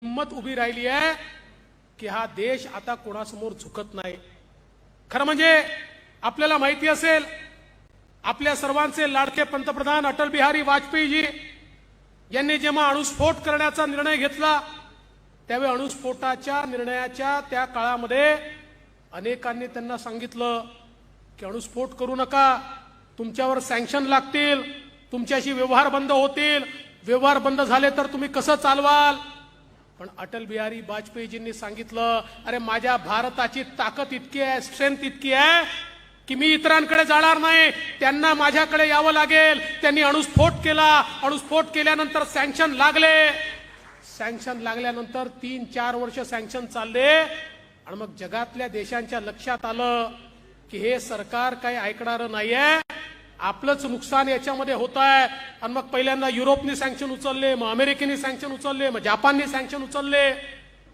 हिंमत उभी राहिली आहे की हा देश आता कोणासमोर झुकत नाही. खरं म्हणजे आपल्याला माहिती असेल, आपल्या सर्वांचे लाडके पंतप्रधान अटल बिहारी वाजपेयीजी यांनी जेव्हा अणुस्फोट करण्याचा निर्णय घेतला, त्यावेळी अणुस्फोटाच्या निर्णयाच्या त्या काळामध्ये अनेकांनी त्यांना सांगितलं की अणुस्फोट करू नका, तुमच्यावर सँक्शन लागतील, तुमच्याशी व्यवहार बंद होतील, व्यवहार बंद झाले तर तुम्ही कसं चालवाल? पण अटल बिहारी वाजपेयीजींनी सांगितलं, अरे माझ्या भारताची ताकद इतकी आहे, स्ट्रेंथ इतकी आहे की मी इतरांकडे जाणार नाही, त्यांना माझ्याकडे यावं लागेल. त्यांनी अणुस्फोट केला. अणुस्फोट केल्यानंतर सँक्शन लागले. सँक्शन लागल्यानंतर 3-4 वर्ष सँक्शन चालले आणि मग जगातल्या देशांच्या लक्षात आलं की हे सरकार काही ऐकणारं नाहीये, आपलंच नुकसान याच्यामध्ये होत आहे. आणि मग पहिल्यांदा युरोपने सँक्शन उचलले, मग अमेरिकेने सँक्शन उचलले, मग जपानने सँक्शन उचलले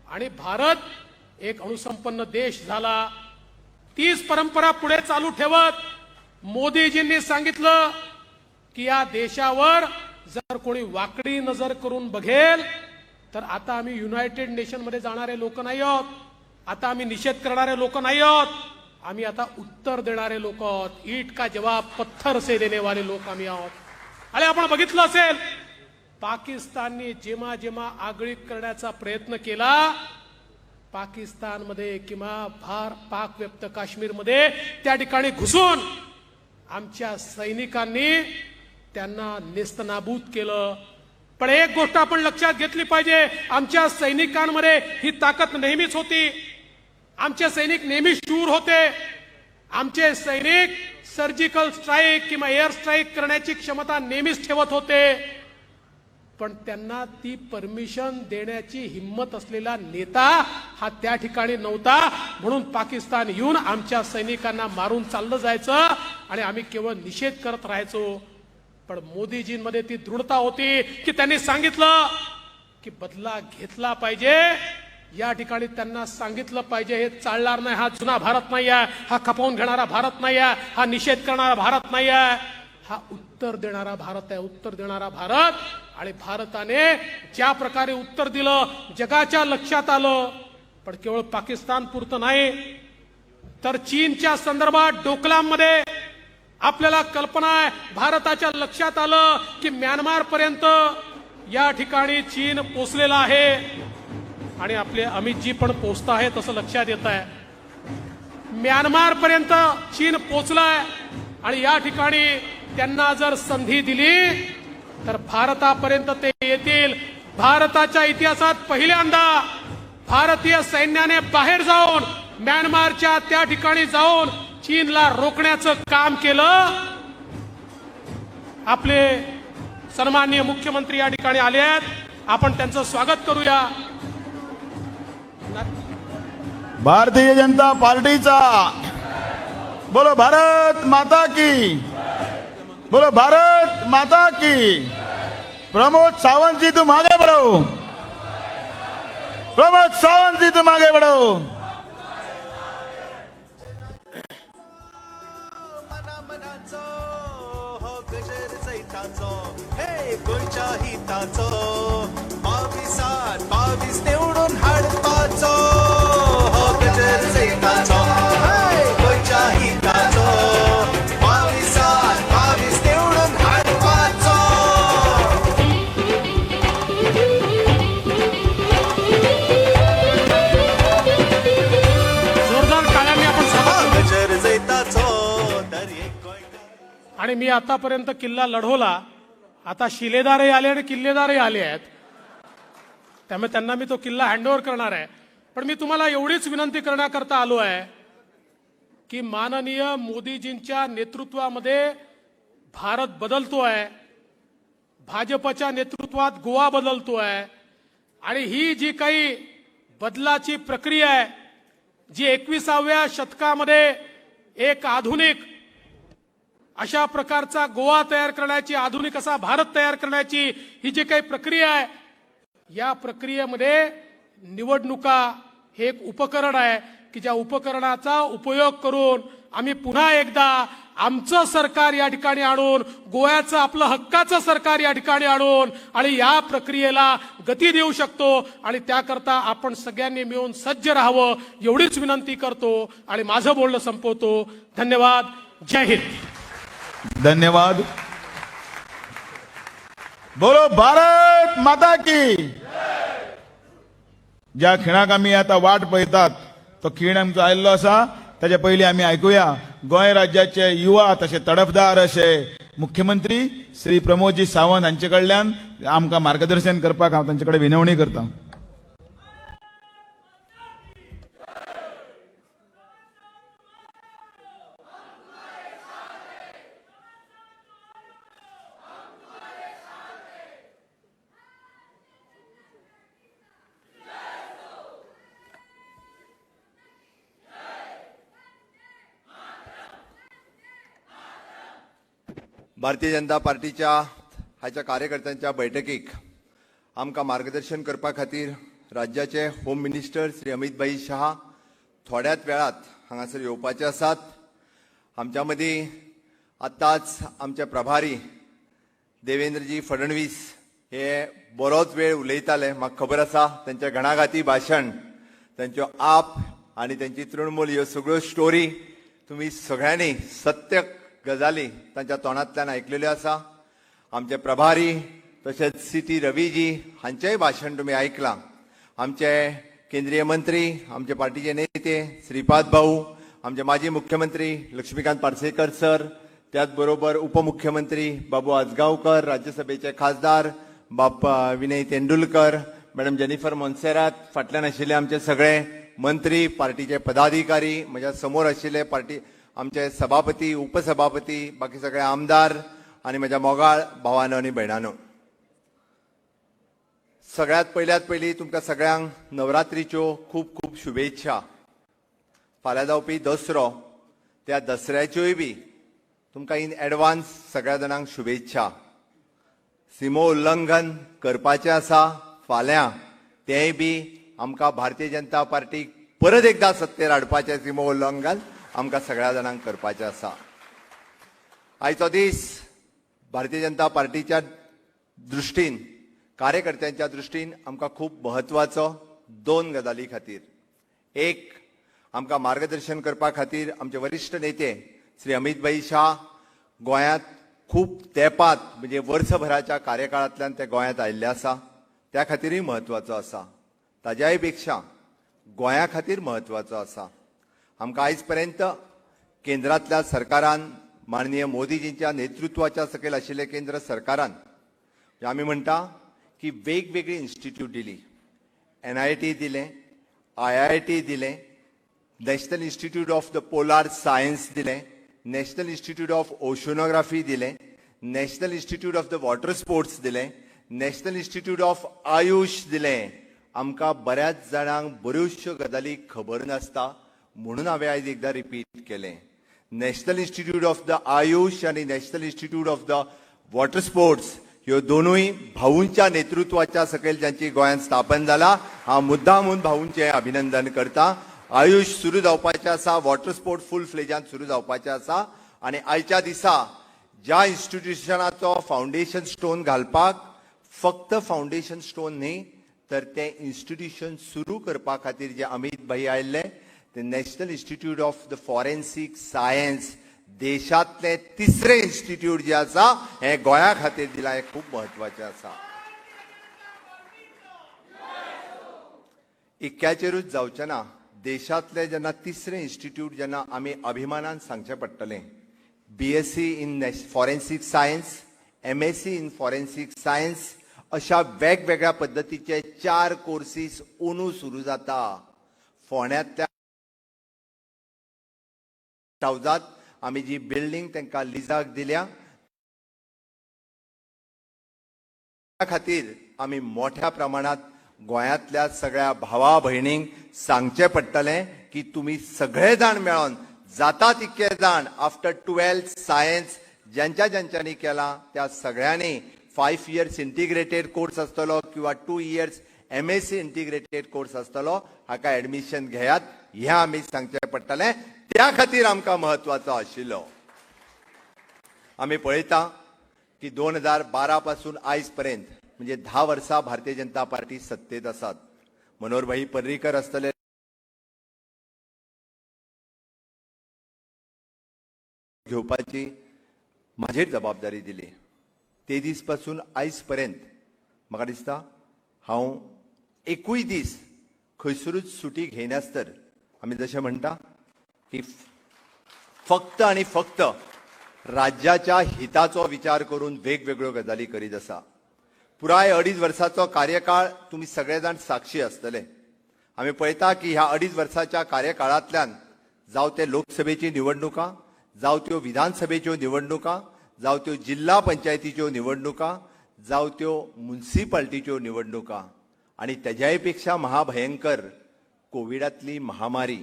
आणि भारत एक अणुसंपन्न देश झाला. तीच परंपरा पुढे चालू ठेवत मोदीजींनी सांगितलं की या देशावर जर कोणी वाकडी नजर करून बघेल, तर आता आम्ही युनायटेड नेशनमध्ये जाणारे लोक नाही आहोत, आता आम्ही निषेध करणारे लोक नाही आहोत, आम्ही आता उत्तर देणारे लोक आहोत. ईंट का जवाब पत्थर से देने वाले लोक आम्ही आहोत. आणि आपण बघितलं असेल, पाकिस्तानने जेव्हा जेव्हा आगळीक करण्याचा प्रयत्न केला, पाकिस्तानमध्ये किंवा पाकव्याप्त काश्मीरमध्ये त्या ठिकाणी घुसून आमच्या सैनिकांनी त्यांना नेस्तनाबूत केलं. पण एक गोष्ट आपण लक्षात घेतली पाहिजे, आमच्या सैनिकांमध्ये ही ताकद नेहमीच होती. आमचे सैनिक नेहमी शूर होते. आमचे सैनिक सर्जिकल स्ट्राईक किंवा एअर स्ट्राईक करण्याची क्षमता नेहमीच ठेवत होते. पण त्यांना ती परमिशन देण्याची हिंमत असलेला नेता हा त्या ठिकाणी नव्हता. म्हणून पाकिस्तान येऊन आमच्या सैनिकांना मारून चाललं जायचं आणि आम्ही केवळ निषेध करत राहायचो. पण मोदीजींमध्ये ती दृढता होती की त्यांनी सांगितलं की बदला घेतला पाहिजे. या ठिकाणी त्यांना सांगितलं पाहिजे, हे चालणार नाही. हा जुना भारत नाही आहे, हा खपवून घेणारा भारत नाही आहे, हा निषेध करणारा भारत नाही आहे, हा उत्तर देणारा भारत आहे, उत्तर देणारा भारत. आणि भारताने ज्या प्रकारे उत्तर दिलं, जगाच्या लक्षात आलं. पण केवळ पाकिस्तान पुरतं नाही, तर चीनच्या संदर्भात डोकलाममध्ये आपल्याला कल्पना आहे, भारताच्या लक्षात आलं की म्यानमार पर्यंत या ठिकाणी चीन पोचलेला आहे आणि आपले अमितजी पण पोचत आहेत असं लक्षात येत आहे. म्यानमार पर्यंत चीन पोचलाय आणि या ठिकाणी त्यांना जर संधी दिली तर भारतापर्यंत ते येतील. भारताच्या इतिहासात पहिल्यांदा भारतीय सैन्याने बाहेर जाऊन, म्यानमारच्या त्या ठिकाणी जाऊन चीनला रोखण्याचं काम केलं. आपले सन्माननीय मुख्यमंत्री या ठिकाणी आले आहेत, आपण त्यांचं स्वागत करूया. भारतीय जनता पार्टीचा. बोलो भारत माता की! बोलो भारत माता की! प्रमोद सावंत जी, तुम आगे बढ़ो! प्रमोद सावंत जी, तुम आगे बढ़ो! मना मनाचो हो गजर जैताचो, हे गोंयच्या हिताचो, 22-22 निवडून हाडपाचो. हो गजर जैताचो, हे गोंयच्या हिताचो, 22-22 निवडून हाडपाचो. जोरदार टाळ्यांनी आपण स्वागत हो गजर जैताचो, दर एक गोंयकार. आणि मी आतापर्यंत किल्ला लढवला, आता शिलेदारही आले आणि किल्लेदारही आले आहेत, त्यामुळे त्यांना मी तो किल्ला हँडओव्हर करणार आहे. पण मी तुम्हाला एवढीच विनंती करण्याकरता आलो आहे की माननीय मोदीजींच्या नेतृत्वामध्ये भारत बदलतो आहे, भाजपच्या नेतृत्वात गोवा बदलतो आहे आणि ही जी काही बदलाची प्रक्रिया आहे, जी 21व्या शतकामध्ये एक आधुनिक अशा प्रकारचा गोवा तयार करण्याची, आधुनिक असा भारत तयार करण्याची ही जी काही प्रक्रिया आहे, या प्रक्रियेमध्ये निवडणुका हे एक उपकरण आहे की ज्या उपकरणाचा उपयोग करून आम्ही पुन्हा एकदा आमचं सरकार या ठिकाणी आणून, गोव्याचं आपलं हक्काचं सरकार या ठिकाणी आणून आणि या प्रक्रियेला गती देऊ शकतो. आणि त्याकरता आपण सगळ्यांनी मिळून सज्ज राहावं एवढीच विनंती करतो आणि माझं बोलणं संपवतो. धन्यवाद. जय हिंद. धन्यवाद. बोलो भारत माता की. ज्या खिणाक आमी आता वाट पळयतात तो खीण आमचो आयिल्लो आसा. ताच्या पयलीं आमी आयकुया गोंय राज्याचे युवा तशे तडफदार अशे मुख्यमंत्री श्री प्रमोदजी सावंत हांचे कडल्यान आमकां मार्गदर्शन करपाक हांव तांचे कडेन विनवणी करता. भारतीय जनता पार्टीच्या हाच्या कार्यकर्त्यांच्या बैठकीक आमकां मार्गदर्शन करपा खातीर राज्याचे होम मिनिस्टर श्री अमित भाई शहा थोड्याच वेळात हांगासर येवपाचे आसात. आमच्या मदीं आत्ताच आमचे प्रभारी देवेंद्रजी फडणवीस हे बरोच वेळ उलयताले. म्हाका खबर आसा तेंचें घणाघाती भाशण, तेंच्यो आप आनी तेंची तृणमूल ह्यो सगळ्यो स्टोरी तुमी सगळ्यांनी सत्य गजाली तांच्या तोंडांतल्यान आयकलेल्यो आसा. आमचे प्रभारी तशेंच सी टी रवीजी हांचेंय भाशण तुमी आयकलां. आमचे केंद्रीय मंत्री, आमचे पार्टीचे नेते श्रीपाद भाऊ, आमचे माजी मुख्यमंत्री लक्ष्मीकांत पार्सेकर सर, त्याच बरोबर उपमुख्यमंत्री बाबू आजगांवकर, राज्यसभेचे खासदार बाप विनय तेंडुलकर, मॅडम जेनिफर मोन्सेरात, फाटल्यान आशिल्ले आमचे सगळे मंत्री, पार्टीचे पदाधिकारी, म्हज्या समोर आशिल्ले पार्टी आमचे सभापती, उपसभापती, बाकी सगळे आमदार आनी म्हज्या मोगाळ भावानो आनी भयणानो, सगळ्यात पयल्यात पयलीं तुमकां सगळ्यांक नवरात्रीच्यो खूब खूब शुभेच्छा. फाल्यां जावपी दसरो, त्या दसऱ्याच्योय बी तुमकां इन एडवान्स सगळ्या जाणांक शुभेच्छा. सिमो उल्लंघन करपाचें आसा फाल्यां, तेंय बी आमकां भारतीय जनता पार्टीक परत एकदां सत्तेर हाडपाचें सिमो उल्लंघन आमकां सगळ्या जाणांक करपाचें आसा. आयचो दीस भारतीय जनता पार्टीच्या दृश्टीन, कार्यकर्त्यांच्या दृश्टीन आमकां खूब म्हत्वाचो दोन गजाली खातीर. एक, आमकां मार्गदर्शन करपा खातीर आमचे वरिश्ठ नेते श्री अमित भाई शाह गोंयांत खूब तेंपात, म्हणजे वर्सभराच्या कार्यकाळांतल्यान ते गोंयांत आयिल्ले आसा, त्या खातीरूय म्हत्वाचो आसा. ताज्याय पेक्षा गोंया खातीर म्हत्वाचो आसा. आमकां आयज पर्यंत केंद्रांतल्या सरकारान, माननीय मोदीजींच्या नेतृत्वाच्या सकयल आशिल्ले केंद्र सरकारान, म्हणजे आमी म्हणटा की वेगवेगळी इन्स्टिट्यूट दिली, एनआयटी दिलें, आयआयटी दिलें, National Institute of the Polar Science दिलें, नॅशनल इन्स्टिट्यूट ऑफ ओशनोग्राफी दिलें, National Institute of the Water Sports दिलें, नॅशनल इन्स्टिट्यूट ऑफ आयुष दिलें. आमकां बऱ्याच जाणांक बऱ्योचश्यो गजाली खबर नासता म्हणून हांवें आयज एकदां रिपीट केलें. National Institute of the Ayush आनी National Institute of the Water Sports ह्यो दोनूय भाऊंच्या नेतृत्वाच्या सकयल ज्यांची गोंयांत स्थापन जाला, हांव मुद्दाम म्हूण भाऊंचें अभिनंदन करता. आयुष सुरू जावपाचें आसा, वॉटर स्पोर्ट फूल फ्लेजान सुरू जावपाचें आसा. आनी आयच्या दिसा ज्या इन्स्टिट्युशनाचो फावंडेशन स्टोन घालपाक, फक्त फावंडेशन स्टोन न्ही तर तें इन्स्टिट्युशन सुरू करपा खातीर जे अमित भाई आयिल्ले, ते National Institute of the Forensic Science, देशांतलें तिसरें इन्स्टिट्यूट जें आसा हें गोंया खातीर दिलां, हें खूब म्हत्वाचें आसा. इतक्याचेरूच जावचें ना. देशांतलें जेन्ना तिसरें इन्स्टिट्यूट जेन्ना आमी अभिमानान सांगचें पडटलें, BSc in Forensic Science, MSc in Forensic Science अशा वेगवेगळ्या पद्दतीचे चार कोर्सीस अंदू सुरू जाता फोंड्यांतल्या हावजात. आमी जी बिल्डींग तांकां लिजाक दिल्या, त्या खातीर आमी मोठ्या प्रमाणात गोंयांतल्या सगळ्या भावा भयणींक सांगचें पडटलें की तुमी सगळे जाण मेळोन जाता तितके जाण आफ्टर 12th science ज्यांच्या ज्यांच्यांनी केलां त्या सगळ्यांनी 5 इयर्स इंटिग्रेटेड कोर्स आसतलो किंवा 2 years MSc integrated course आसतलो, हाका एडमिशन घेयात, हें आमी सांगचें पडटलें. त्या खातीर आमकां म्हत्वाचो आशिल्लो. आमी पळयता की 2012 पासून आयज पर्यंत म्हणजे 10 वर्सां भारतीय जनता पार्टी सत्तेत आसात. मनोहरभाई पर्रीकर आसतले, घेवपाची म्हाजेर जबाबदारी दिली. ते दीस पासून आयज पर्यंत म्हाका दिसता हांव एकूय दीस खंयसरूच सुटी घेयनासतर आमी जशें म्हणटा की फक्त आनी फक्त राज्याच्या हिताचो विचार करून वेगवेगळ्यो गजाली करीत आसा. पुराय 2.5 वर्साचो कार्यकाळ तुमी सगळे जाण साक्षी आसतले. आमी पळयता की ह्या 2.5 वर्साच्या कार्यकाळांतल्यान जावं ते लोकसभेची निवडणुका, जावं त्यो विधानसभेच्यो निवडणुका, जावं त्यो जिल्हा पंचायतीच्यो निवडणुका, जावं त्यो मुन्सिपाल्टीच्यो निवडणुका आनी तेज्याय पेक्षा महाभयंकर कोविडांतली महामारी,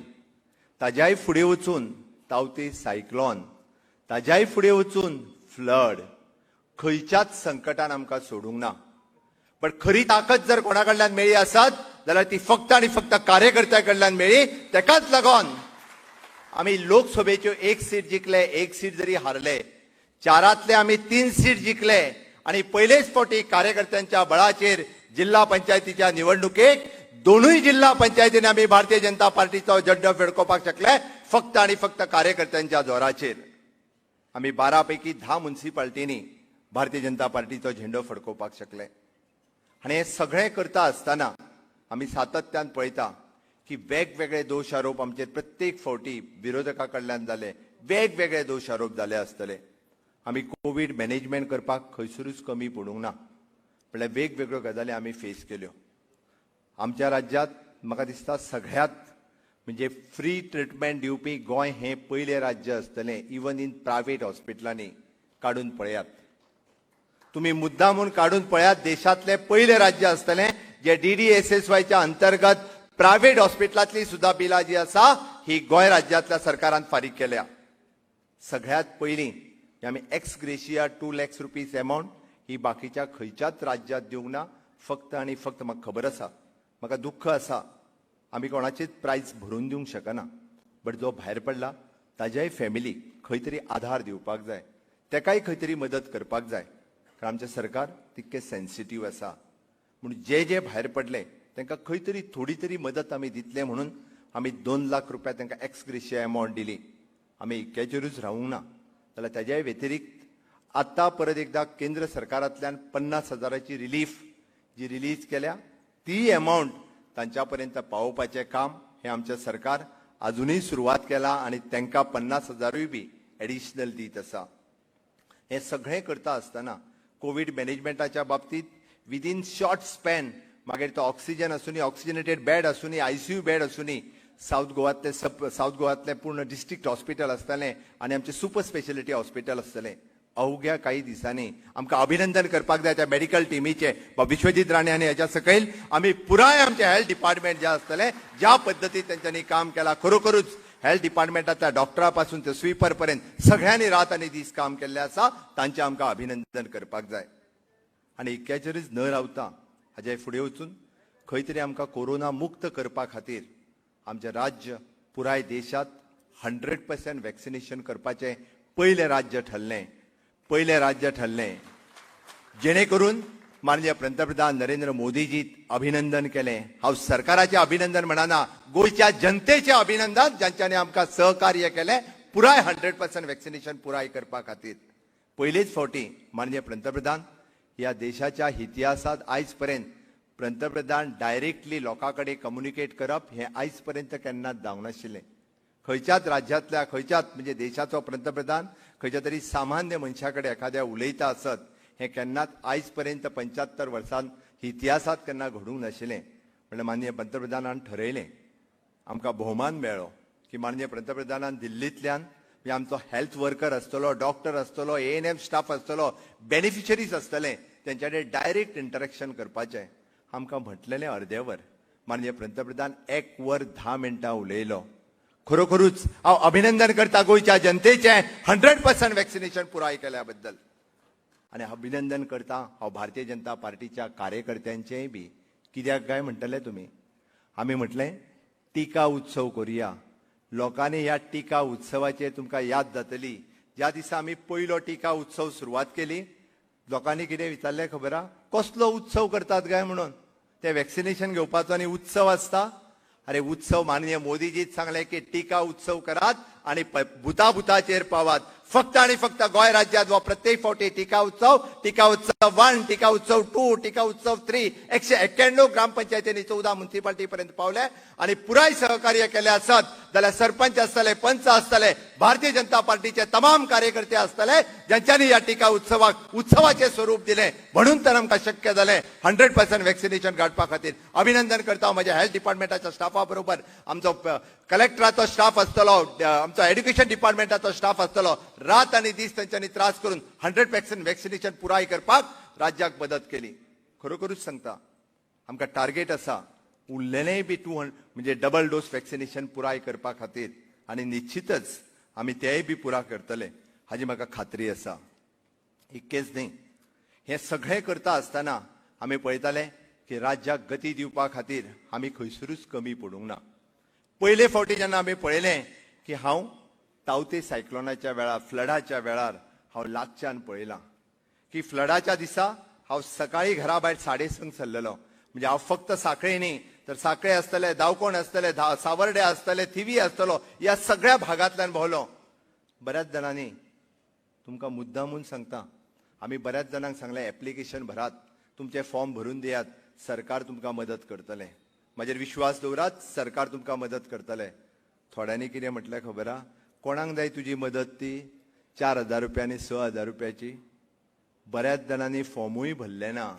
ताज्याय फुडें वचून तावते सायक्लॉन, ताज्याय फुडें वचून फ्लड, खंयच्याच संकटान आमकां सोडूंक ना. पण खरी ताकद जर कोणा कडल्यान मेळ्ळी आसत जाल्यार ती फक्त आनी फक्त कार्यकर्त्या कडल्यान मेळ्ळी. तेकाच लागून आमी लोकसभेच्यो 1 सीट जिखले, 1 सीट जरी हारले, 4 आमी 3 सीट जिखले आनी पयलेच फावटी कार्यकर्त्यांच्या बळाचेर जिल्हा पंचायतीच्या निवडणुकेक 2 जिल्हा पंचायतींनी आमी भारतीय जनता पार्टीचो झेंडो फडकोवपाक शकले, फक्त आनी फक्त कार्यकर्त्यांच्या जोराचेर. आमी 12 पैकी 10 मुन्सिपाल्टींनी भारतीय जनता पार्टीचो झेंडो फडकोवपाक शकले. आनी हे सगळें करता आसतना आमी सातत्यान पळयता की वेगवेगळे दोश आरोप आमचेर प्रत्येक फावटी विरोधका कडल्यान जाले, वेगवेगळे दोश आरोप जाले आसतले. आमी कोवीड मॅनेजमेंट करपाक खंयसरूच कमी पडूंक ना, म्हणल्यार वेगवेगळ्यो गजाली आमी फेस केल्यो. आमच्या राज्यांत म्हाका दिसता सगळ्यांत म्हणजे फ्री ट्रिटमेंट दिवपी गोंय हें पयलें राज्य आसतलें. इवन इन प्रायवेट हॉस्पिटलांनी काडून पळयात, तुमी मुद्दा म्हूण काडून पळयात, देशांतलें पयलें राज्य आसतलें जे DDSSYच्या अंतर्गत प्रायवेट हॉस्पिटलांतली सुद्दां बिलां जी आसा ही गोंय राज्यांतल्या सरकारान फारीक केल्या. सगळ्यांत पयलीं आमी ex gratia 2 lakhs rupees amount ही बाकीच्या खंयच्याच राज्यांत दिवंक ना. फक्त आनी फक्त म्हाका खबर आसा, म्हाका दुख्ख आसा, आमी कोणाचीच प्रायस भरून दिवंक शकना, बट जो भायर पडला ताज्याय फॅमिलीक खंय तरी आधार दिवपाक जाय, तेकाय खंय तरी मदत करपाक जाय, कारण आमचें सरकार तितकें सेन्सिटीव आसा. म्हूण जे जे भायर पडले तांकां खंय तरी थोडी तरी मदत आमी दितले म्हणून आमी 2 लाख रुपया तांकां एक्स ग्रेशिया अमावंट दिली. आमी इतक्याचेरूच रावूंक ना, जाल्यार ताज्याय व्यतिरिक्त आतां परत एकदां केंद्र सरकारांतल्यान 50,000 रिलीफ जी रिलीज केल्या ती अमावंट तांच्या पर्यंत पावोवपाचें काम हें आमचें सरकार आजुनूय सुरवात केला आनी तांकां 50,000 बी एडिशनल दीत आसा. हें सगळें करता आसतना कोवीड मॅनेजमेंटाच्या बाबतींत विदीन शॉर्ट स्पॅन, मागीर तो ऑक्सिजन आसूनी, ऑक्सिजनेटेड बेड आसूनी, ICU bed आसूनी, सावथ गोवांतलें पूर्ण डिस्ट्रिक्ट हॉस्पिटल आसतलें आनी आमचें सुपर स्पेशलिटी हॉस्पिटल आसतलें. अवघ्या काही दिसांनी आमकां अभिनंदन करपाक जाय त्या मेडिकल टिमीचें, विश्वजीत राणे आनी हेच्या सकयल आमी पुराय आमचें हेल्थ डिपार्टमेंट जें आसतलें ज्या पद्दतीन तेंच्यांनी काम केलां, खरोखरूच हेल्थ डिपार्टमेंटांतल्या डॉक्टरा पासून ते स्वीपर पर्यंत सगळ्यांनी रात आनी दीस काम केल्लें आसा, तांचें आमकां अभिनंदन करपाक जाय. आनी इतक्याचेरूच न रावता हाजे फुडें वचून खंय तरी आमकां कोरोना मुक्त करपा खातीर आमचें राज्य पुराय देशांत 100% वॅक्सिनेशन करपाचें पयलें राज्य ठरलें, पयलें राज्य ठरलें, जेणे करून माननीय पंतप्रधान नरेंद्र मोदीजीत अभिनंदन केलें. हांव सरकाराचें अभिनंदन म्हणना, गोंयच्या जनतेचें अभिनंदन जांच्यांनी आमकां सहकार्य केलें पुराय 100% वॅक्सिनेशन पुराय करपा खातीर. पयलेच फावटी माननीय पंतप्रधान ह्या देशाच्या इतिहासांत आयज पर्यंत पंतप्रधान डायरेक्टली लोकां कडेन कम्युनिकेट करप हें आयज पर्यंत केन्नाच जावंक नाशिल्लें. खंयच्याच राज्यांतल्या खंयच्याच म्हणजे देशाचो पंतप्रधान खंयच्या तरी सामान्य मनशा कडेन एखाद्या उलयता आसत हें केन्नाच आयज पर्यंत 75 वर्सां इतिहासांत केन्ना घडूंक नाशिल्लें. म्हणल्यार माननीय पंतप्रधानान ठरयलें, आमकां भोवमान मेळ्ळो की माननीय पंतप्रधानान दिल्लींतल्यान म्हणजे आमचो हेल्थ वर्कर आसतलो, डॉक्टर आसतलो, ANM staff आसतलो, बेनिफिशरीज आसतले, तेंच्या कडेन डायरेक्ट इंटरेक्शन करपाचें आमकां म्हटलेलें. अर्देवर माननीय पंतप्रधान 1 वर 10 मिनटां उलयलो. खरोखरूच हांव अभिनंदन करता गोंयच्या जनतेचें 100% वॅक्सिनेशन पुराय केल्या बद्दल, आनी अभिनंदन करता हांव भारतीय जनता पार्टीच्या कार्यकर्त्यांचेंय बी. कित्याक काय म्हणटले तुमी, आमी म्हटलें टिका उत्सव करुया. लोकांनी ह्या टिका उत्सवाचेर तुमकां याद जातली, ज्या दिसा आमी पयलो टिका उत्सव सुरवात केली, लोकांनी कितें विचारलें खबर आहा? कसलो उत्सव करतात काय म्हणून. ते वॅक्सिनेशन घेवपाचो आनी उत्सव आसता. अरे उत्सव माननीय मोदीजीत सांगलें की टिका उत्सव करात आणि भुताभुताचेर पावात. फक्त आणि फक्त गोंय राज्यात वा प्रत्येक फावटी टिका उत्सव, टिका उत्सव 1, टिका उत्सव 2, टिका उत्सव 3, 191 ग्रामपंचायतींनी 14 मुन्सिपाल्टी पर्यंत पावले आणि पुराय सहकार्य केले आसत जाल्यार सरपंच आसतले, पंच आसतले, भारतीय जनता पार्टीचे तमाम कार्यकर्ते आसतले ज्यांच्यानी ह्या टिका उत्सवाक उत्सवाचे स्वरूप दिलें, म्हणून तर आमकां शक्य जालें 100% वॅक्सिनेशन काडपा खातीर. अभिनंदन करता म्हज्या हेल्थ डिपार्टमेंटाच्या स्टाफा बरोबर, आमचो कलेक्टराचो स्टाफ आसतलो, आमचो एड्युकेशन डिपार्टमेंटाचो स्टाफ आसतलो, रात आनी दीस तांच्यांनी त्रास करून 100% वॅक्सिनेशन पुराय करपाक राज्याक मदत केली. खरोखरूच सांगता, आमकां टार्गेट आसा उरलेलेंय बी 200 म्हणजे डबल डोस वॅक्सिनेशन पुराय करपा खातीर आनी निश्चितच आमी तेय बी पुराय करतले हाजी म्हाका खात्री आसा. इतकेंच न्ही, हें सगळें करता आसतना आमी पळयताले की राज्याक गती दिवपा खातीर आमी खंयसरूच कमी पडूंक ना. पयले फावटी जेन्ना आमी पळयलें की हांव तावते सायक्लोनाच्या वेळार, फ्लडाच्या वेळार हांव लागच्यान पळयलां की फ्लडाच्या दिसा हांव सकाळी घरा भायर 6:30 सरलेलो. म्हणजे हांव फक्त साखळे न्ही तर साखळे आसतले, दावकोण आसतले, सावर्डे आसतले, थिवी आसतलो, ह्या सगळ्या भागांतल्यान भोंवलो. बऱ्याच जाणांनी, तुमकां मुद्दामून सांगता, आमी बऱ्याच जाणांक सांगलें एप्लिकेशन भरात, तुमचे फॉर्म भरून दियात, सरकार तुमकां मदत करतलें, म्हाजेर विश्वास दवरात, सरकार तुमकां मदत करतलें. थोड्यांनी कितें म्हटलें खबर आहा? कोणाक जाय तुजी मदत ती 4,000 रुपया आनी 6,000 रुपयाची. बऱ्याच जाणांनी फॉर्मूय भरले ना.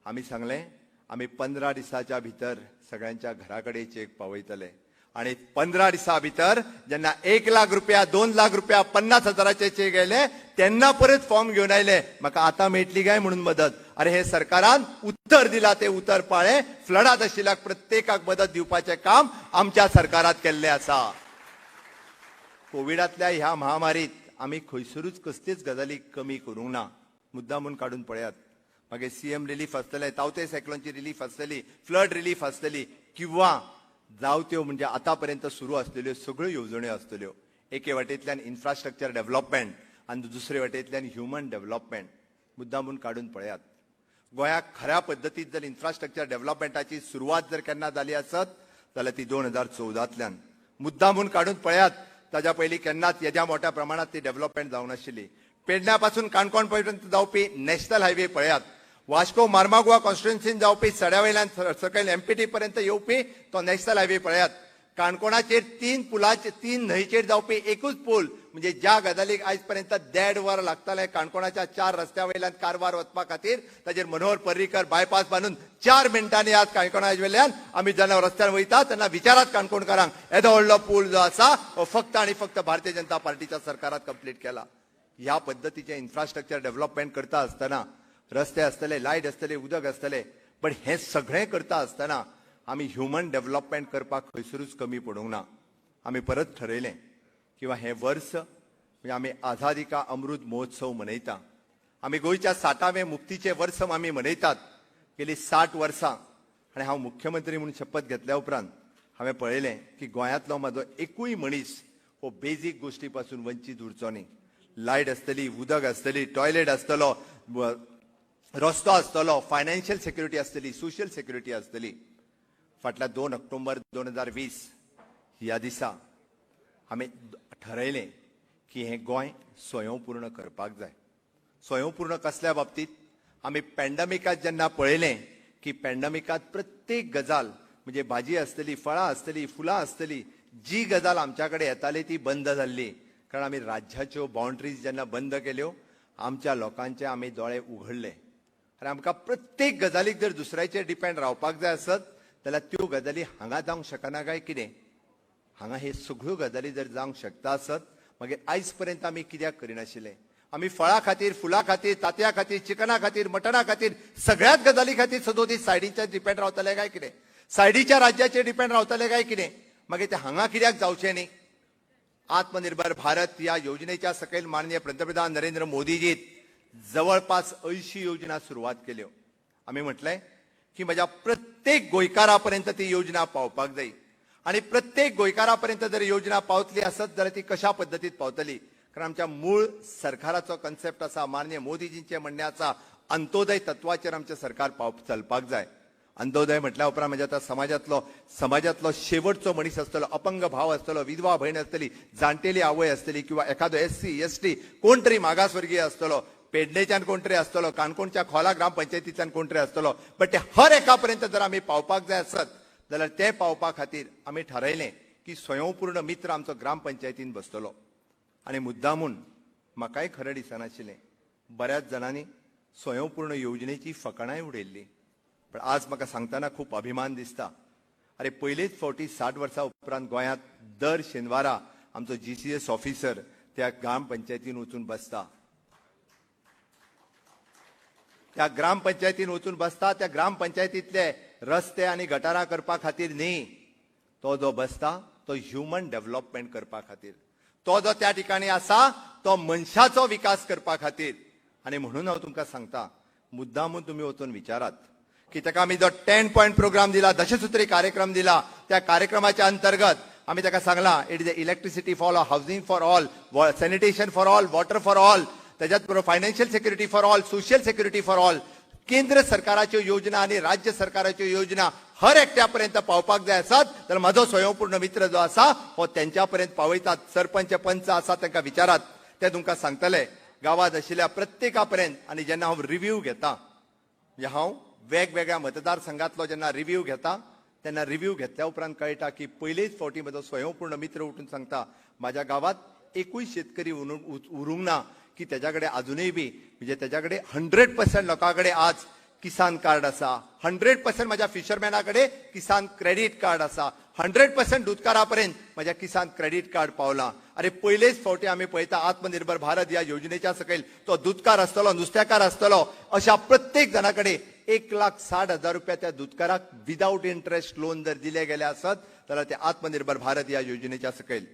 आमी सांगलें आमी 15 दिसाच्या भितर सगळ्यांच्या घरा कडेन चेक पावयतले आनी 15 दिसा भितर जेन्ना 1 लाख रुपया, 2 लाख रुपया, 50,000 चेक आयले तेन्ना परत फॉर्म घेवन आयले, म्हाका आतां मेळटली काय म्हणून मदत. अरे हे सरकारान उत्तर दिला ते उतर पाळ्ळें. फ्लडात आशिल्ल्या प्रत्येकाक मदत दिवपाचें काम आमच्या सरकारात केल्लें आसा. कोविडांतल्या ह्या महामारीत आमी खंयसरूच कसलीच गजाली कमी करूंक ना. मुद्दामून काडून पळयात, मागीर सीएम रिलीफ आसतलें, तावते सायक्लोनची रिलीफ आसतली, फ्लड रिलीफ आसतली, किंवा जावं त्यो म्हणजे आतां पर्यंत सुरू आसलेल्यो सगळ्यो येवजण्यो आसतल्यो. एके वाटेंतल्यान इन्फ्रास्ट्रक्चर डेव्हलपमेंट आनी दुसरे वाटेंतल्यान ह्युमन डेव्हलपमेंट. मुद्दामून काडून पळयात, गोंयाक खऱ्या पद्दतीत जर इन्फ्रास्ट्रक्चर डेव्हलपमेंटाची सुरवात जर केन्ना जाली आसत जाल्यार ती 2014तल्यान. मुद्दामून काडून पळयात, ताज्या पयलीं केन्नाच येद्या मोठ्या प्रमाणात ती डेव्हलपमेंट जावंक नाशिल्ली. पेडण्या पासून काणकोण पर्यंत जावपी नॅशनल हायवे पळयात, वास्को मार्मागोवा कॉन्स्टिट्युन्सीन जावपी सड्या वयल्यान सकयल एमपीटी पर्यंत येवपी तो नॅशनल हायवे पळयात, काणकोणाचेर 3 पुलाचे 3 न्हंयचेर जावपी एकूच पूल, म्हणजे ज्या गजालीक आयज पर्यंत 1.5 वर लागतालें काणकोणाच्या 4 रस्त्या वयल्यान कारवार वचपा खातीर, ताजेर मनोहर पर्रीकर बायपास बांदून 4 मिनटांनी आज काणकोणा वयल्यान आमी जेन्ना रस्त्यार वयता तेन्ना विचारात काणकोणकारांक, येदो व्हडलो पूल जो आसा हो फक्त आनी फक्त भारतीय जनता पार्टीच्या सरकारात कंप्लीट केला. ह्या पद्दतीचें इन्फ्रास्ट्रक्चर डेव्हलपमेंट करता आसतना रस्ते आसतले, लायट आसतले, उदक आसतले, पण हें सगळें करता आसतना आमी ह्युमन डेव्हलपमेंट करपाक खंयसरूच कमी पडूंक ना. आमी परत ठरयलें किंवा हें वर्स म्हणजे आमी आझादी का अमृत महोत्सव मनयता. आमी गोंयच्या 60वें मुक्तीचें वर्स आमी मनयतात गेली 60 वर्सां. आनी हांव मुख्यमंत्री म्हणून शपथ घेतल्या उपरांत हांवें पळयलें की गोंयांतलो म्हाजो एकूय मनीस हो बेजीक गोश्टी पासून वंचीत उरचो न्ही. लायट आसतली, उदक आसतली, टॉयलेट आसतलो, रस्तो आसतलो, फायनान्शियल सेक्युरिटी आसतली, सोशल सेक्युरिटी आसतली. फाटल्या 2 ऑक्टोबर 2020 ह्या दिसा आमी ठरयलें की हें गोंय स्वयंपूर्ण करपाक जाय. स्वयंपूर्ण कसल्या बाबतीत? आमी पॅन्डमिकात जेन्ना पळयलें की पॅन्डमिकात प्रत्येक गजाल म्हणजे भाजी आसतली, फळां आसतली, फुलां आसतली, जी गजाल आमच्या कडेन येताली ती बंद जाल्ली. कारण आमी राज्याच्यो बाउंड्रीज जेन्ना बंद केल्यो आमच्या लोकांचे आमी दोळे उघडले. आनी आमकां प्रत्येक गजालीक जर दुसऱ्याचेर डिपेंड रावपाक जाय आसत जाल्यार त्यो गजाली हांगा जावंक शकना काय कितें? हांगा हे सगळ्यो गजाली जर जावंक शकता आसत मागीर आयज पर्यंत आमी कित्याक करिनाशिल्ले? आमी फळां खातीर, फुलां खातीर, तांतयां खातीर, चिकना खातीर, मटणा खातीर, सगळ्याच गजाली खातीर सदोदीस सायडीच्यान डिपेंड रावतले काय कितें? सायडीच्या राज्याचेर डिपेंड रावतले काय कितें? मागीर ते हांगा कित्याक जावचें न्ही? आत्मनिर्भर भारत ह्या योजनेच्या सकयल माननीय पंतप्रधान नरेंद्र मोदीजीत जवळपास 80 योजना सुरवात केल्यो. आमी म्हटलें की म्हज्या प्रत्येक गोंयकारा पर्यंत ती योजना पावपाक जाय. आनी प्रत्येक गोंयकारा पर्यंत जर योजना पावतली आसत जाल्यार ती कशा पद्दतीत पावतली? कारण आमच्या मूळ सरकाराचो कन्सेप्ट आसा, माननीय मोदीजींचें म्हणणें आसा, अंत्योदय तत्वाचेर आमचें सरकार चलपाक जाय. अंत्योदय म्हटल्या उपरांत म्हणजे आतां समाजांतलो शेवटचो मनीस आसतलो, अपंग भाव आसतलो, विधवा भयण आसतली, जाणटेली आवय आसतली, किंवा एखादो SC ST कोण तरी मागासवर्गीय आसतलो, पेडणेच्यान कोण तरी आसतलो, काणकोणच्या खोला ग्रामपंचायतींतल्यान कोण तरी आसतलो, बट ते हर एका पर्यंत जर आमी पावपाक जाय आसत जाल्यार ते पावपा खातीर आमी थारायलें की स्वयंपूर्ण मित्र आमचो ग्रामपंचायतीन बसतलो. आनी मुद्दामून म्हाकाय खरें दिसनाशिल्लें, बऱ्याच जाणांनी स्वयंपूर्ण योजनेची फकाणांय उडयल्ली, पण आज म्हाका सांगतना खूब अभिमान दिसता. अरे पयलेच फावटी 60 वर्सां उपरांत गोंयांत दर शेनवारा आमचो GCS officer त्या ग्रामपंचायतीन वचून बसता, त्या ग्रामपंचायतीन वचून बसता. त्या ग्रामपंचायतींतले रस्ते आनी गटारां करपा खातीर न्ही, तो जो बसता तो ह्युमन डेव्हलपमेंट करपा खातीर, तो जो त्या ठिकाणी आसा तो मनशाचो विकास करपा खातीर. आनी म्हणून हांव तुमकां सांगता, मुद्दामून तुमी वचून विचारात की ताका आमी जो 10 पॉयंट प्रोग्राम दिला, दशसूत्री कार्यक्रम दिला, त्या कार्यक्रमाच्या अंतर्गत आमी ताका सांगलां, it is a electricity for all, housing for all, sanitation for all, water for all, त्याच्याच बरोबर financial security for all, social security for all. केंद्र सरकाराच्यो योजना आनी राज्य सरकाराच्यो योजना हर एकट्या पर्यंत पावपाक जाय आसात तर म्हजो स्वयंपूर्ण मित्र जो आसा हो तेंच्या पर्यंत पावयतात. सरपंच पंच आसा तांकां विचारात, ते तुमकां सांगतले गांवांत आशिल्ल्या प्रत्येका पर्यंत. आनी जेन्ना हांव रिव्यू घेता, म्हणजे हांव वेगवेगळ्या मतदारसंघातलो जेन्ना रिव्यू घेता तेन्ना रिव्यू घेतल्या उपरांत कळटा की पयलेच फावटी म्हजो स्वयंपूर्ण मित्र उठून सांगता, म्हाज्या गांवांत एकूय शेतकरी उरूंक ना की तेज्या कडेन अजुनूय बी, म्हणजे तेज्या कडेन 100% लोकां कडेन आज किसान कार्ड आसा, 100% म्हाज्या फिशरमॅना कडेन किसान क्रेडीट कार्ड आसा, 100% दुदकारा पर्यंत म्हाज्या किसान क्रेडीट कार्ड पावलां. अरे पयलेच फावटी आमी पळयता आत्मनिर्भर भारत ह्या योजनेच्या सकयल तो दुदकार आसतलो, नुस्त्याकार आसतलो, अशा प्रत्येक जाणा कडेन 1,60,000 रुपया त्या दुदकाराक विदावट इंट्रस्ट लोन जर दिले गेले आसत जाल्यार ते आत्मनिर्भर भारत ह्या योजनेच्या सकयल.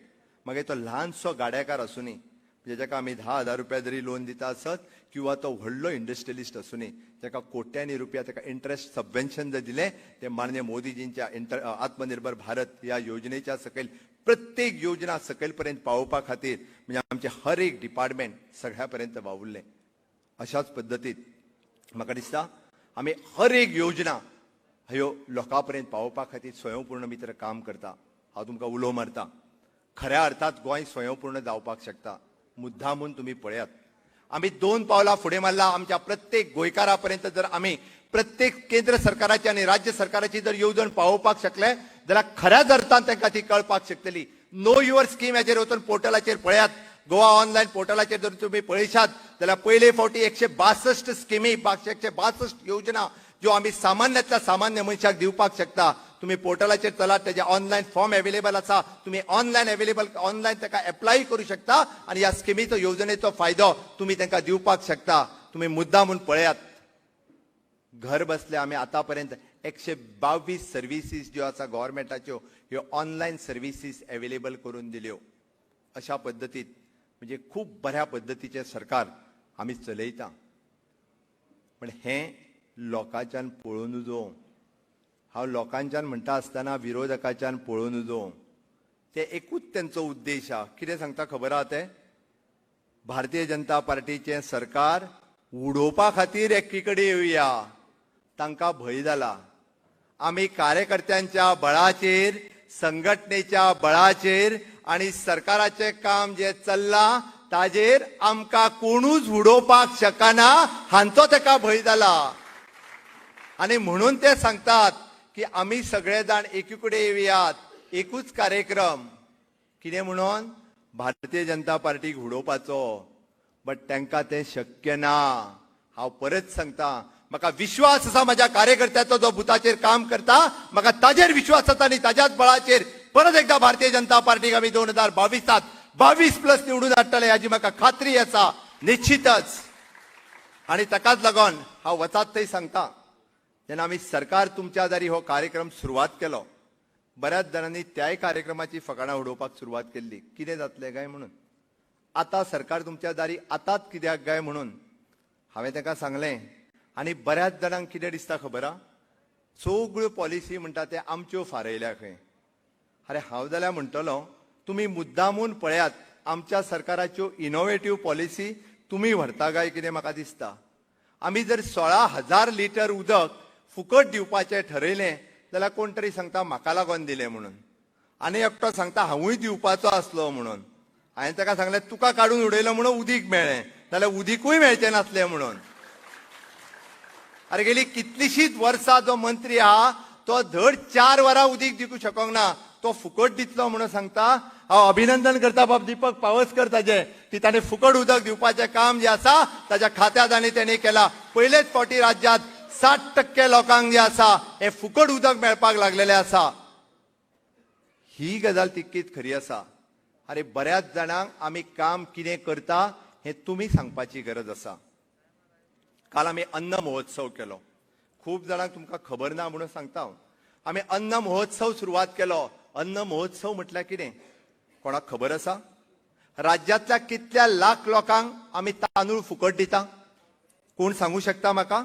मागीर तो ल्हानसो गाड्याकार आसुनी, म्हणजे जाका आमी 10,000 रुपया जरी लोन दिता आसत, किंवा तो व्हडलो इंडस्ट्रियलिस्ट आसुनी जाका कोट्यांनी रुपया ताका इंट्रस्ट सबवेन्शन जर दिलें, ते माननीय मोदीजींच्या आत्मनिर्भर भारत ह्या योजनेच्या सकयल प्रत्येक योजना सकयल पर्यंत पावोवपा खातीर म्हणजे आमचें हर एक डिपार्टमेंट सगळ्या पर्यंत वावुरलें. अशाच पद्दतीत म्हाका दिसता आमी हर एक योजना ह्यो लोकां पर्यंत पावोवपा खातीर स्वयंपूर्ण मित्र काम करता. हांव तुमकां उलो मारता, खऱ्या अर्थात गोंय स्वयंपूर्ण जावपाक शकता. मुद्दामून तुमी पळयात, आमी 2 पावलां फुडें मारला. आमच्या प्रत्येक गोंयकारा पर्यंत जर आमी प्रत्येक केंद्र सरकाराची आनी राज्य सरकाराची जर येवजण पावोवपाक शकले जाल्यार खऱ्याच अर्थान तांकां ती कळपाक शकतली. नो your scheme हाचेर वचून पोर्टलाचेर पळयात, गोवा ऑनलायन पोर्टलाचेर जर तुमी पळयशात जाल्यार पयले फावटी 162 स्किमी, 162 योजना ज्यो आमी सामान्यांतल्या सामान्य मनशाक दिवपाक शकता. तुमी पोर्टलाचेर चलात, तेजे ऑनलायन फॉर्म अवेलेबल आसा, तुमी ऑनलायन अवेलेबल ऑनलायन ताका एप्लाय करूं शकता आनी ह्या स्किमीचो येवजणेचो फायदो तुमी तांकां दिवपाक शकता. तुमी मुद्दा म्हूण पळयात, घर बसले आमी आतां पर्यंत 122 सर्विसीस ज्यो आसा गव्हर्मेंटाच्यो ह्यो ऑनलायन सर्विसीस अवेलेबल करून दिल्यो. अशा पद्दतीत म्हणजे खूब बऱ्या पद्दतीचें सरकार आमी चलयता. पण हें लोकांच्यान पळोवं नजो. हांव लोकांच्यान म्हणटा आसतना विरोधकाच्यान पळोवं नजो. ते एकूच तेंचो उद्देश आहा. कितें सांगता खबर आहा? ते भारतीय जनता पार्टीचें सरकार उडोवपा खातीर एकी कडेन येवया, तांकां भंय जाला. आमी कार्यकर्त्यांच्या बळाचेर, संघटनेच्या बळाचेर आनी सरकाराचें काम जें चल्लां ताजेर आमकां कोणूच उडोवपाक शकना हांचो ताका भंय जाला. आनी म्हणून ते सांगतात की आमी सगळे जाण एकी कडेन येवयात, एकूच कार्यक्रम कितें म्हणून भारतीय जनता पार्टीक उडोवपाचो. बट तांकां तें शक्य ना. हांव परत सांगता, म्हाका विश्वास आसा म्हाज्या कार्यकर्त्याचो जो बुथाचेर काम करता, म्हाका ताजेर विश्वास आसा आनी ताज्याच बळाचेर परत एकदा भारतीय जनता पार्टीक आमी 2022 22 प्लस निवडून हाडटले हाजी म्हाका खात्री आसा निश्चितच. आनी ताकाच लागून हांव वचात थंय सांगता, जेन्ना आमी सरकार तुमच्या दारी हो कार्यक्रम सुरवात केलो, बऱ्याच जाणांनी त्याय कार्यक्रमाची फकाणां उडोवपाक सुरवात केल्ली, कितें जातलें काय म्हणून. आतां सरकार तुमच्या दारी आतांच कित्याक काय म्हणून हांवें ताका सांगलें. आनी बऱ्याच जाणांक कितें दिसता खबर आहा, सगळ्यो पॉलिसी म्हणटा ते आमच्यो फारयल्या खंय. अरे हांव जाल्यार म्हणटलो, तुमी मुद्दामून पळयात, आमच्या सरकाराच्यो इनोवेटीव पॉलिसी तुमी व्हरता काय कितें म्हाका दिसता. आमी जर 16,000 लिटर उदक फुकट दिवपाचें ठरयलें जाल्यार कोण तरी सांगता म्हाका लागून दिलें म्हणून, आनी एकटो सांगता हांवूय दिवपाचो आसलो म्हणून. हांवें ताका सांगलें तुका काडून उडयलो म्हणून उदीक मेळ्ळें, जाल्यार उदीकूय मेळचें नासलें म्हणून. अरे गेली कितलीशींच वर्सां जो मंत्री आहा तो धड 4 वरां उदीक दिवंक शकोंक ना, तो फुकट दितलो म्हणून सांगता. हांव अभिनंदन करता बाब दीपक पावसकर ताजें की ताणें फुकट उदक दिवपाचें काम जें आसा ताच्या खात्यांत आनी तेणी केलां. पयलेच फावटी राज्यांत 60% लोकांक जें आसा हें फुकट उदक मेळपाक लागलेलें आसा. ही गजाल तितकीच खरी आसा. अरे बऱ्याच जाणांक आमी काम कितें करता हें तुमी सांगपाची गरज आसा. काल आमी अन्न महोत्सव केलो. खूब जाणांक तुमकां खबर ना म्हणून सांगता हांव. आमी अन्न महोत्सव सुरवात केलो. अन्न महोत्सव म्हटल्यार कितें कोणाक खबर आसा? राज्यांतल्या कितल्या लाख लोकांक आमी तांदूळ फुकट दिता कोण सांगू शकता म्हाका?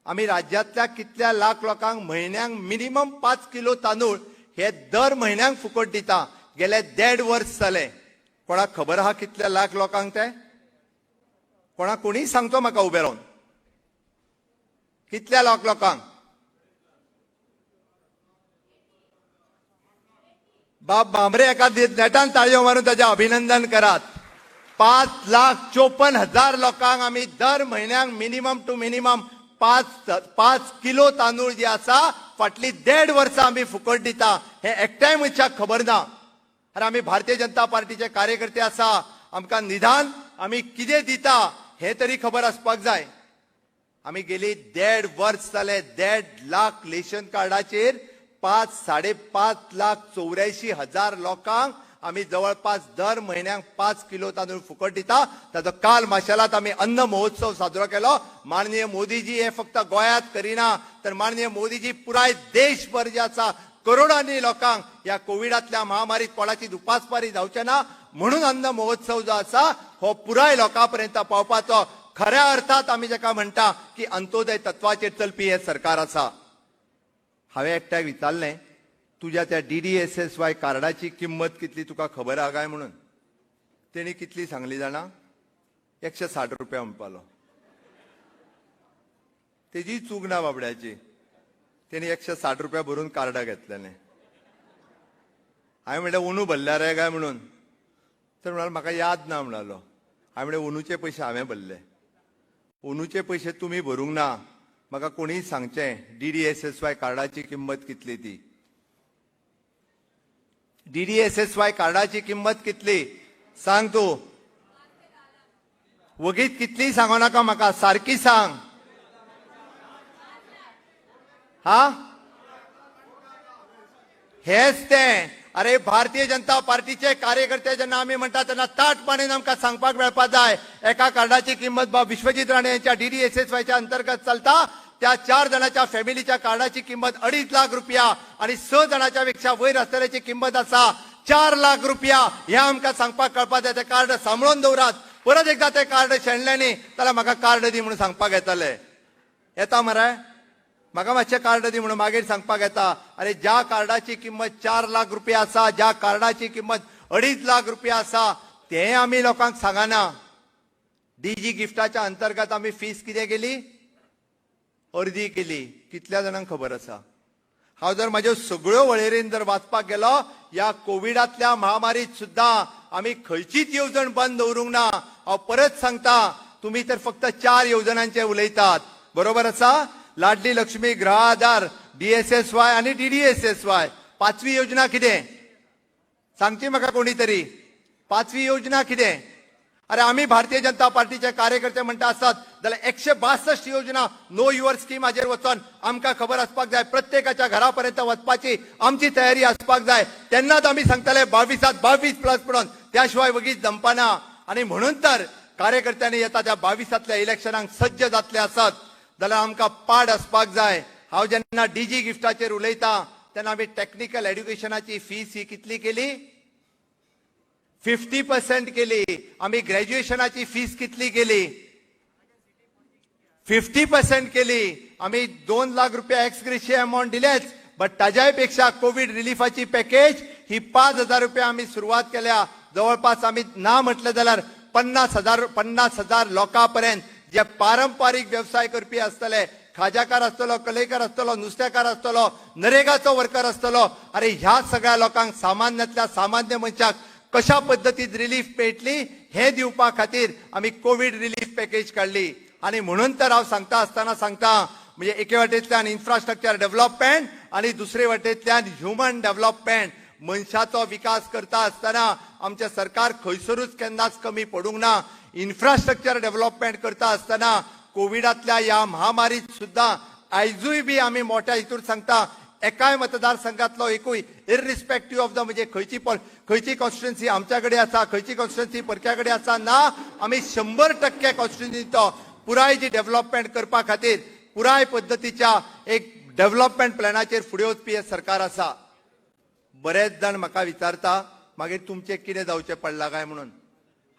आमी राज्यांतल्या कितल्या लाख लोकांक म्हयन्यांक मिनिमम 5 किलो तांदूळ हे दर म्हयन्यांक फुकट दिता. गेले 1.5 वर्स जालें. कोणाक खबर आहा कितल्या लाख लोकांक ते? कोणाक कोणीय सांगचो म्हाका उबे रावन कितल्या लाख लोकांक? बाब भामरे एका नेटान ताळयो मारून ताजें अभिनंदन करात. 5,54,000 लोकांक आमी दर म्हयन्याक मिनिमम टू मिनिमम 5 किलो तांदूळ जे आसा फाटली 1.5 वर्सां आमी फुकट दिता. हें एकट्याय मनशाक खबर ना. अरे आमी भारतीय जनता पार्टीचे कार्यकर्ते आसा, आमकां निदान आमी कितें दिता हें तरी खबर आसपाक जाय. आमी गेली 1.5 वर्स जालें 1.5 लाख रेशन कार्डाचेर 5-5.5 लाख 84 हजार लोकांक आमी जवळपास दर म्हयन्याक 5 किलो तांदूळ फुकट दिता. ताचो काल माशेलांत आमी अन्न महोत्सव साजरो केलो. माननीय मोदीजी हे फक्त गोंयांत करिना तर माननीय मोदीजी पुराय देशभर जे आसा करोडांनी लोकांक ह्या कोविडांतल्या महामारीत कोणाची उपासमारी जावचे ना म्हणून अन्न महोत्सव जो आसा हो पुराय लोकां पर्यंत पावपाचो खऱ्या अर्थात आमी जाका म्हणटा की अंत्योदय तत्वाचेर चलपी हें सरकार आसा. हांवें एकट्याक विचारलें तुज्या त्या DDSSY कार्डाची किंमत कितली तुका खबर आहा काय म्हणून. तेणी कितली सांगली जाणा? 160 रुपया म्हणपालो. तेजी चूक ना बाबड्याची, तेणी 160 रुपया भरून कार्डां घेतलेलें. हांवें म्हणलें ओनू भरल्या रे काय म्हणून, तर म्हणालो म्हाका याद ना म्हणालो. हांवें म्हणलें ओनूचे पयशे हांवें भरले, ओनूचे पयशे तुमी भरूंक ना. म्हाका कोणीय सांगचें DDSSY कार्डाची किंमत कितली ती. DDSSY कार्डाची किंमत कितली सांग तूं. वगीत कितली सांगू नाका म्हाका, सारकी सांग. हा हेच तें. अरे भारतीय जनता पार्टीचे कार्यकर्ते जेन्ना आमी म्हणटा तेन्ना ताटपणान आमकां सांगपाक मेळपा जाय. एका कार्डाची किंमत बाब विश्वजीत राणे यांच्या DDSSYच्या अंतर्गत चलता त्या 4 जाणांच्या फॅमिलीच्या कार्डाची किंमत 2.5 लाख रुपया आणि 6 जाणांच्या पेक्षा वयर आसतल्याची किंमत आसा 4 लाख रुपया. हे आमकां सांगपाक कळपा जाय. ते कार्ड सांबाळून दवरात. परत एकदा ते कार्ड शेणलें न्ही जाल्यार म्हाका कार्ड दी म्हणून सांगपाक येतले. येता मरे म्हाका मातशें कार्ड दी म्हणून मागीर सांगपाक येता. अरे ज्या कार्डाची किंमत 4 लाख रुपया आसा, ज्या कार्डाची किंमत 2.5 लाख रुपया आसा तें आमी लोकांक सांगना. डीजी गिफ्टाच्या अंतर्गत आमी फीस कितें केली? अर्दी केली. कितल्या जाणांक खबर आसा? हांव जर म्हाज्यो सगळ्यो वळेरेन जर वाचपाक गेलो ह्या कोविडांतल्या महामारीत सुद्दां आमी खंयचीच येवजण बंद दवरूंक ना. हांव परत सांगता, तुमी तर फक्त 4 येवजणांचे उलयतात, बरोबर आसा? लाडली लक्ष्मी, गृह आधार, DSSY आनी DDSSY. 5वी योजना कितें सांगची म्हाका कोणी तरी? 5वी योजना कितें? अरे आमी भारतीय जनता पार्टीचे कार्यकर्ते म्हणटा आसत जाल्यार 162 योजना नो your scheme हाजेर वचोन आमकां खबर आसपाक जाय. प्रत्येकाच्या घरा पर्यंत वचपाची आमची तयारी आसपाक जाय. तेन्नाच आमी सांगताले 22 22 प्लस म्हणून, त्या शिवाय वगीच जमपाना. आनी म्हणून तर कार्यकर्त्यांनी येता त्या 22 इलेक्शनाक सज्ज जातले आसत जाल्यार आमकां पाड आसपाक जाय. हांव जेन्ना डीजी गिफ्टाचेर उलयता तेन्ना आमी टॅक्निकल एड्युकेशनाची फीस ही कितली केली? 50% केली. आमी ग्रॅज्युएशनाची फीस कितली केली? 50% केली. आमी 2 लाख रुपया एक्स ग्रेशिया अमाऊंट दिलेच, बट ताज्याय पेक्षा कोवीड रिलीफाची पॅकेज ही 5,000 रुपया आमी सुरवात केल्या. जवळपास आमी ना म्हटलें जाल्यार 50,000 लोकां पर्यंत जे पारंपारीक वेवसाय करपी आसतले, खाज्याकार आसतलो, कलेकार आसतलो, नुस्तेकार आसतलो, नरेगाचो वर्कर आसतलो, अरे ह्या सगळ्या लोकांक सामान्यांतल्या सामान्य मनशाक कशा पद्दतीन रिलीफ मेळटली हें दिवपा खातीर आमी कोवीड रिलीफ पॅकेज काडली. आनी म्हणून तर हांव सांगता आसतना सांगता, म्हणजे एके वाटेंतल्यान इन्फ्रास्ट्रक्चर डेव्हलपमेंट आनी दुसरे वाटेंतल्यान ह्युमन डेव्हलपमेंट, मनशाचो विकास करता आसतना आमचें सरकार खंयसरूच केन्नाच कमी पडूंक ना. इन्फ्रास्ट्रक्चर डेव्हलपमेंट करता आसतना कोविडांतल्या ह्या महामारीत सुद्दां आयजूय बी आमी मोठ्या हितूर सांगता, एकाय मतदारसंघातलो एकूय इररिस्पेक्टीव ऑफ the म्हणजे खंयची कॉन्स्टिट्युएन्सी आमच्या कडेन आसा, खंयची कॉन्स्टिट्युएन्सी परक्या कडेन आसा ना, आमी 100% कॉन्स्टिट्युएन्सीचो पुराय जी डेव्हलपमेंट करपा खातीर पुराय पद्दतीच्या एक डेव्हलपमेंट प्लॅनाचेर फुडें वचपी हें सरकार आसा. बरेच जाण म्हाका विचारता, मागीर तुमचें कितें जावचें पडलां काय म्हणून.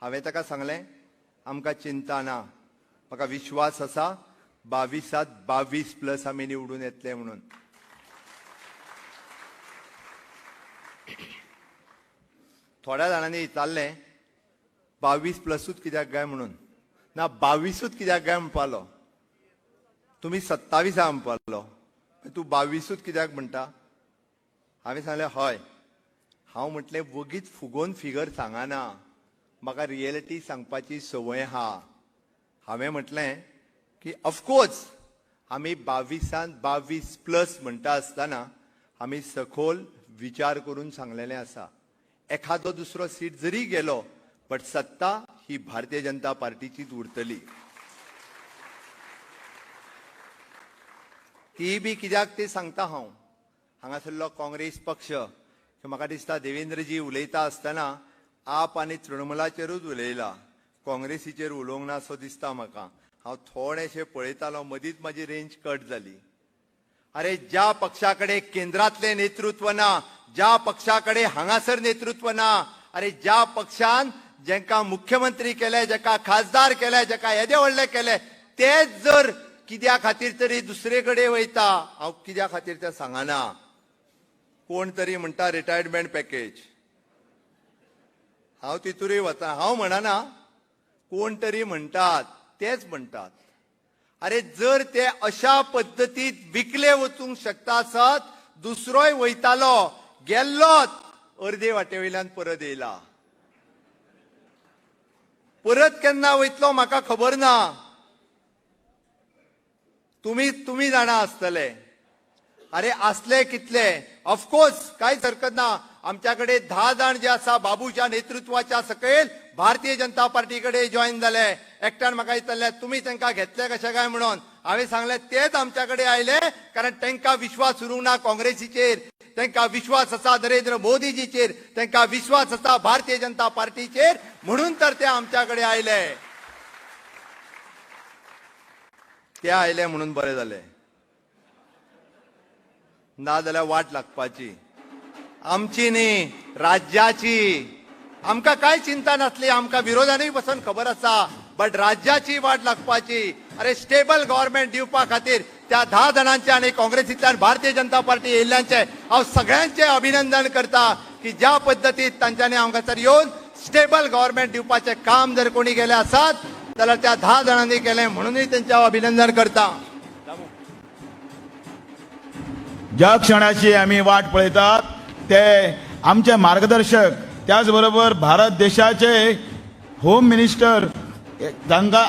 हांवें ताका सांगलें, आमकां चिंता ना, म्हाका विश्वास आसा 22 22 प्लस आमी निवडून येतले म्हणून. थोड्या जाणांनी विचारलें 22 प्लसूच कित्याक काय म्हणून. ना, 22 कित्याक काय म्हणपालो, तुमी 27 म्हणपालो, तूं 22 कित्याक म्हणटा? हांवें सांगलें हय, हांव म्हटलें वगीच फुगोवन फिगर सांगना, म्हाका रियलिटी सांगपाची संवय आहा. हांवें म्हटलें की ऑफकोर्स आमी 22 22 प्लस म्हणटा आसतना आमी सखोल विचार करून सांगलेलें आसा. एखादो दुसरो सीट जरी गेलो बट सत्ता ही भारतीय जनता पार्टीचीच उरतली. ती बी कित्याक ते सांगता हांव. हांगासरलो काँग्रेस पक्ष म्हाका दिसता देवेंद्रजी उलयता आसतना आप आनी तृणमुलाचेरूच उलयला, काँग्रेसीचेर उलोवंक ना असो दिसता म्हाका. हांव थोडेशें पळयतालो, मदींच म्हाजी रेंज कट जाली. अरे ज्या पक्षा कडेन केंद्रातलें नेतृत्व ना, ज्या पक्षा कडेन हांगासर नेतृत्व ना, अरे ज्या पक्षान जेंका मुख्यमंत्री केले, जेका खासदार केले, जेका येदे व्हडले केले, तेच जर कित्या खातीर तरी दुसरे कडेन वयता, हांव कित्या खातीर तें सांगना. कोण तरी म्हणटा रिटायरमेंट पॅकेज, हांव तितूरय वता, हांव म्हणना, कोण तरी म्हणटात तेच म्हणटात. अरे जर ते अशा पद्दतीत विकले वचूंक शकता आसत, दुसरोय वयतालो, गेल्लोच अर्दे वाटे वयल्यान परत येयला, परत केन्ना वयतलो म्हाका खबर ना, तुमी जाणा आसतले. अरे असले कितले, ऑफकोर्स कांयच हरकत ना, आमच्या कडेन 10 जाण जे आसा बाबूच्या नेतृत्वाच्या सकयल भारतीय जनता पार्टी कडेन जॉयन जाले. एकट्यान म्हाका विचारलें तुमी तांकां घेतले कशें काय म्हणून. हांवें सांगलें तेच आमच्या कडेन आयले कारण तांकां विश्वास उरूंक ना काँग्रेसीचेर, तांकां विश्वास आसा नरेंद्र मोदीजीचेर, तांकां विश्वास आसा भारतीय जनता पार्टीचेर, म्हणून तर ते आमच्या कडेन आयले. ते आयले म्हणून बरें जालें, ना जाल्यार वाट लागपाची आमची न्ही राज्याची. आमकां कांय चिंता नासली, आमकां विरोधानूय पसून खबर आसा, बट राज्याची वाट लागपाची. अरे स्टेबल गव्हर्मेंट दिवपा खातीर त्या 10 जाणांचे आनी काँग्रेसींतल्यान भारतीय जनता पार्टी येयल्ल्यांचे हांव सगळ्यांचे अभिनंदन करता की ज्या पद्दतीत तांच्यांनी हांगासर येवन स्टेबल गव्हर्मेंट दिवपाचें काम जर कोणी केलें आसत जाल्यार त्या 10 जाणांनी केलें, म्हणूनय तेंचें हांव अभिनंदन करता. ज्या क्षणाची आमी वाट पळयतात ते आमचे मार्गदर्शक, त्याचबरोबर भारत देशाचे होम मिनिस्टर जांकां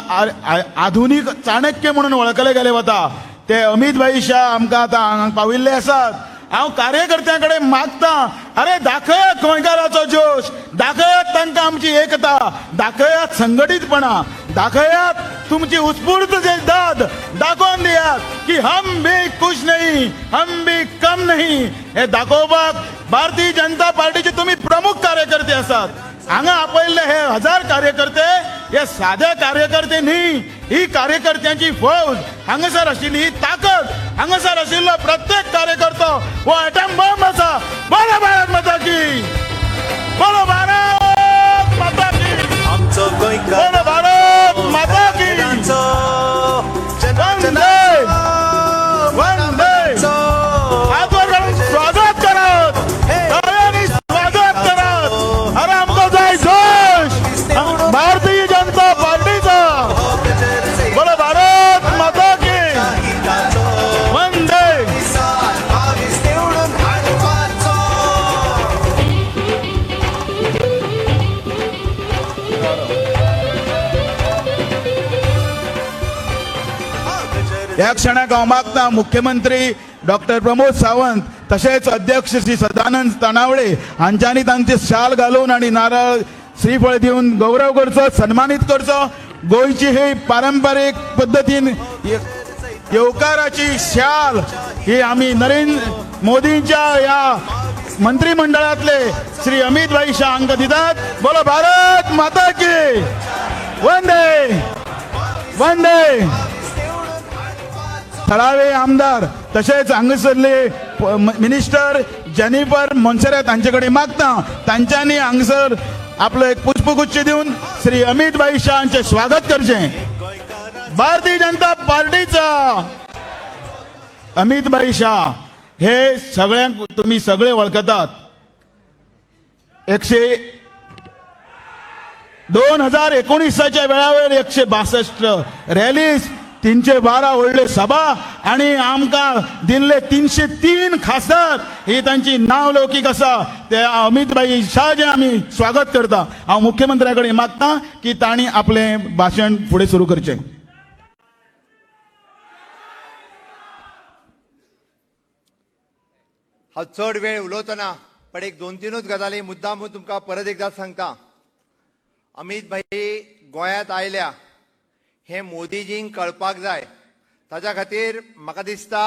आधुनीक चाणक्य म्हणून वळखले गेले वता ते अमित भाई शाह आमकां आतां हांगा पाविल्ले आसात. हांव कार्यकर्त्यां कडेन मागता, अरे दाखयात गोंयकाराचो जोश, दाखयात तांकां आमची एकता, दाखयात संघटीतपणा, दाखयात तुमची उत्स्फूर्त जे दाद, दाखोवन दियात की हम भी कुछ नहीं, हम भी कम नहीं. हे दाखोवपाक भारतीय जनता पार्टीचे तुमी प्रमुख कार्यकर्ते आसात. हांगा आपयल्ले हे 1000 कार्यकर्ते हे सादे कार्यकर्ते न्ही, ही कार्यकर्त्यांची फौज हांगासर आशिल्ली, ही ताकद हांगासर आशिल्लो प्रत्येक कार्यकर्तो हो एटम बॉम्ब आसा. बोलो भारत माता की, बोलो भारत माता की, आमचो गोंयकार बोलो भारत माता की. वंदे वंदे. हात वर काडून स्वागत करात, सगळ्यांनी स्वागत करात. अरे आमकां जाय ह्या क्षणाक हांव मागता मुख्यमंत्री डॉक्टर प्रमोद सावंत तशेंच अध्यक्ष श्री सदानंद तानावडे हांच्यांनी तांचे शाल घालून आणि नारळ श्रीफळ दिवन गौरव करचो, सन्मानीत करचो. गोंयची ही पारंपरीक पद्दतीन येवकाराची शाल ही आमी नरेंद्र मोदींच्या ह्या मंत्रिमंडळातले श्री अमित भाई शाह हांकां दितात. बोलो भारत माता की. वंदे वंदे. थळावे आमदार तशेंच हांगासरले मिनिस्टर जेनिफर मोन्सेरात हांचे कडेन मागता तांच्यांनी हांगसर आपलो एक पुष्पगुच्छ दिवन श्री अमित भाई शाह हांचें स्वागत करचें. भारतीय जनता पार्टीचा अमित भाई शाह हे सगळ्यांक तुम्ही सगळे वळखतात. 2019च्या वेळावेर 162 रॅलीज, 312 व्हडले सभा आणि आमकां दिल्ले 303 खासदार ही तांची नांव लौकीक आसा. ते अमित भाई शाहजें आमी स्वागत करता. हांव मुख्यमंत्र्या कडेन मागता की तांणी आपलें भाशण फुडें सुरू करचें. हांव चड वेळ उलोवचो ना, पण एक दोन तिनूच गजाली मुद्दाम तुमकां परत एकदां सांगता. अमित भाई गोंयांत आयल्या हें मोदीजींक कळपाक जाय. ताच्या खातीर म्हाका दिसता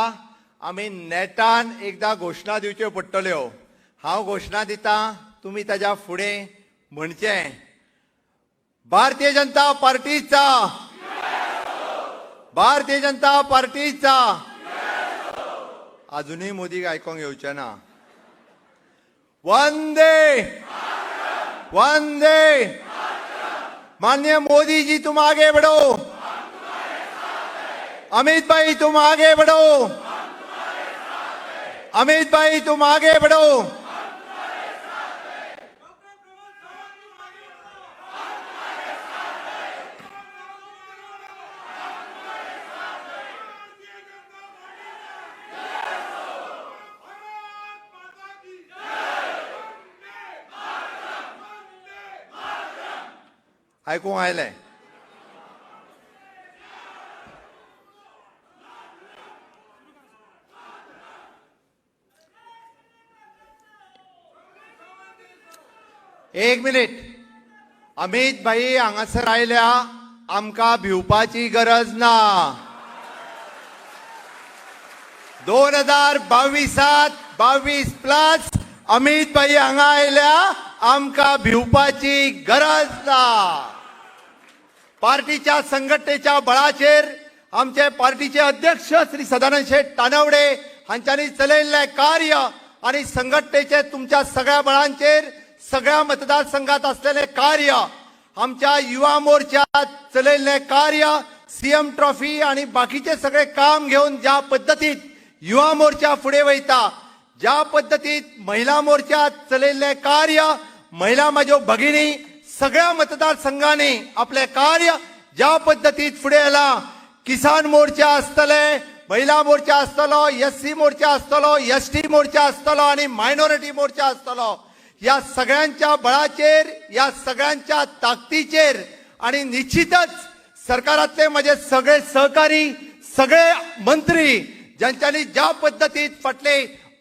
आमी नेटान एकदां घोशणा दिवच्यो पडटल्यो. हांव घोशणा दिता, तुमी ताच्या फुडें म्हणचें भारतीय जनता पार्टीचा, भारतीय जनता पार्टीचा. अजुनूय मोदीक आयकोंक येवचें ना. वंदे वंदे. माननीय मोदी जी, तुम आगे बढ़ो. अमित भाई, तुम आगे बढ़ो. अमित भाई, तुम आगे बढ़ो. आयकूंक आयलें? एक मिनिट. अमित भाई हांगासर आयल्या, आमकां भिवपाची गरज ना. 2022त 22 प्लस अमित भाई हांगा आयल्या, आमकां भिवपाची गरज ना. पार्टीच्या संघटनेच्या बळाचेर आमचे पार्टीचे अध्यक्ष श्री सदानंद शेठ तानवडे हांच्यांनी चलयल्लें कार्य आणि संघटनेचे तुमच्या सगळ्या बळांचेर सगळ्या मतदारसंघात असलेले कार्य, आमच्या युवा मोर्चात चलयल्लें कार्य, सीएम ट्रॉफी आणि बाकीचे सगळे काम घेवन ज्या पद्दतीत युवा मोर्चा फुडें वयता, ज्या पद्दतीत महिला मोर्चात चलयल्लें कार्य, महिला म्हाज्यो भगिनी सगळ्या मतदारसंघांनी आपलें कार्य ज्या पद्दतीत फुडें येलां, किसान मोर्चा आसतले, महिला मोर्चा आसतलो, एस सी मोर्चा आसतलो, एस टी मोर्चा आसतलो आणि मायनॉरिटी मोर्चा आसतलो, या सगळ्यांच्या बळाचेर, या सगळ्यांच्या ताकदीचेर आणि निश्चितच सरकारातले माझे सगळे सहकारी, सगळे मंत्री ज्यांच्यानी ज्या पद्दतीत फाटले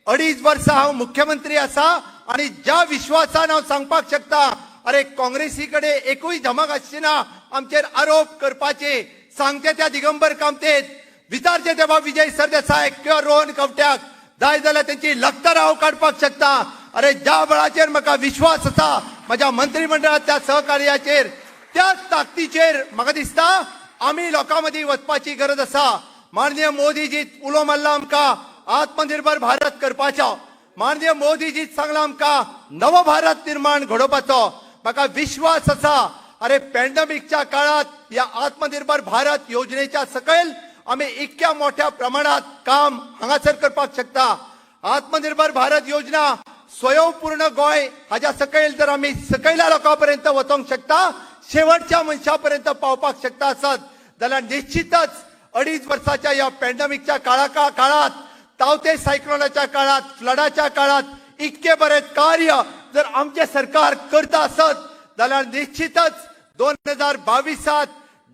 2.5 वर्सां हांव मुख्यमंत्री आसा आणि ज्या विश्वासान हांव सांगपाक शकता, अरे काँग्रेसी कडेन एकूय धमक आसची ना आमचेर आरोप करपाचे. सांगचे त्या दिगंबर कामतेत, विचारचे तेव्हा विजय सरदेसाय किंवा रोहन खंवट्याक, जाय जाल्यार तेंची लखतरां हांव काडपाक शकता. अरे ज्या बळाचेर म्हाका विश्वास आसा म्हज्या मंत्रिमंडळांतल्या सहकार्याचेर, त्याच ताकदीचेर म्हाका दिसता आमी लोकां मदीं वचपाची गरज आसा. माननीय मोदीजी उलो मारला आमकां आत्मनिर्भर भारत करपाचो. माननीय मोदीजी सांगला आमकां नव भारत निर्माण घडोवपाचो. म्हाका विश्वास आसा, अरे पॅन्डेमिकच्या काळात या आत्मनिर्भर भारत योजनेच्या सकयल आमी इतक्या मोठ्या प्रमाणात काम हांगासर करपाक शकता. आत्मनिर्भर भारत योजना, स्वयंपूर्ण गोंय हाज्या सकयल जर आमी सकयल्या लोकां पर्यंत वचोंक शकता, शेवटच्या मनशा पर्यंत पावपाक शकता आसत जाल्यार निश्चितच 2.5 वर्साच्या ह्या पॅन्डेमिकच्या काळात, तावते सायक्लोनाच्या काळात, फ्लडाच्या काळात इतके बरें कार्य जर आमचें सरकार करता आसत जाल्यार निश्चितच 2022त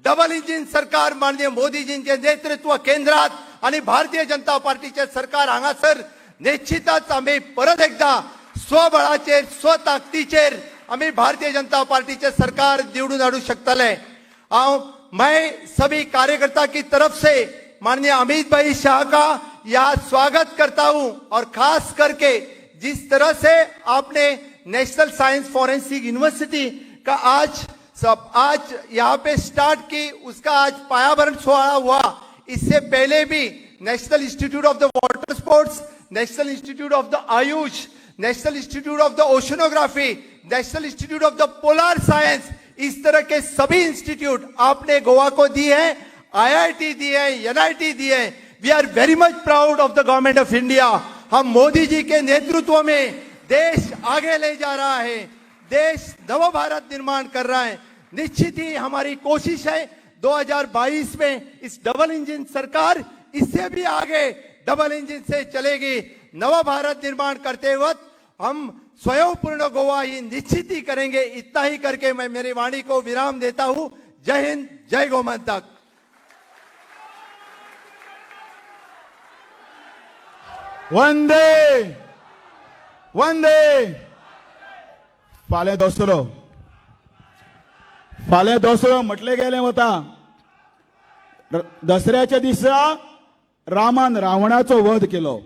डबल इंजिन सरकार माननीय मोदीजींचे नेतृत्व केंद्रात आणि भारतीय जनता पार्टीचे सरकार हांगासर निश्चितच आमी परत एकदा स्वबळाचेर, स्वताकदीचेर आमी भारतीय जनता पार्टीचे सरकार निवडून हाडू शकतले. हांव मैं सभी कार्यकर्ता की तरफ से माननीय अमित भाई शाह का यह स्वागत करता हूं और खास करके जिस तरह से आपने नेशनल साइंस फॉरेंसिक यूनिवर्सिटी का आज यहाँ पे स्टार्ट की, उसका आज पायाभरण सुहाळा हुआ. इससे पहले भी National Institute of the Water Sports, National Institute of the Ayush, National Institute of the Oceanography, National Institute of the Polar Science, इस तरह के सभी इंस्टीट्यूट आपने गोवा को दी है, आईआईटी दी है, एनआईटी दी है. We are very much proud of the Government of India. Hum Modi ji K नेतृत्व में देश आगे ले जा रहा है, देश नव भारत निर्माण कर रहा है. निश्चित ही हमारी कोशिश है, 2022 में इस डबल इंजन सरकार इससे भी आगे डबल इंजन से चलेगी. नव भारत निर्माण करते वक्त हम स्वयं पूर्ण गोवा ही निश्चित ही करेंगे. इतना ही करके मैं मेरी वाणी को विराम देता हूं. जय हिंद, जय गोमंतक. वंदे वंदे. फाल्यां दसरो. फाल्यां दसरो म्हटलें गेलें वता. दसऱ्याच्या दिसा रामान रावणाचो वध केलो.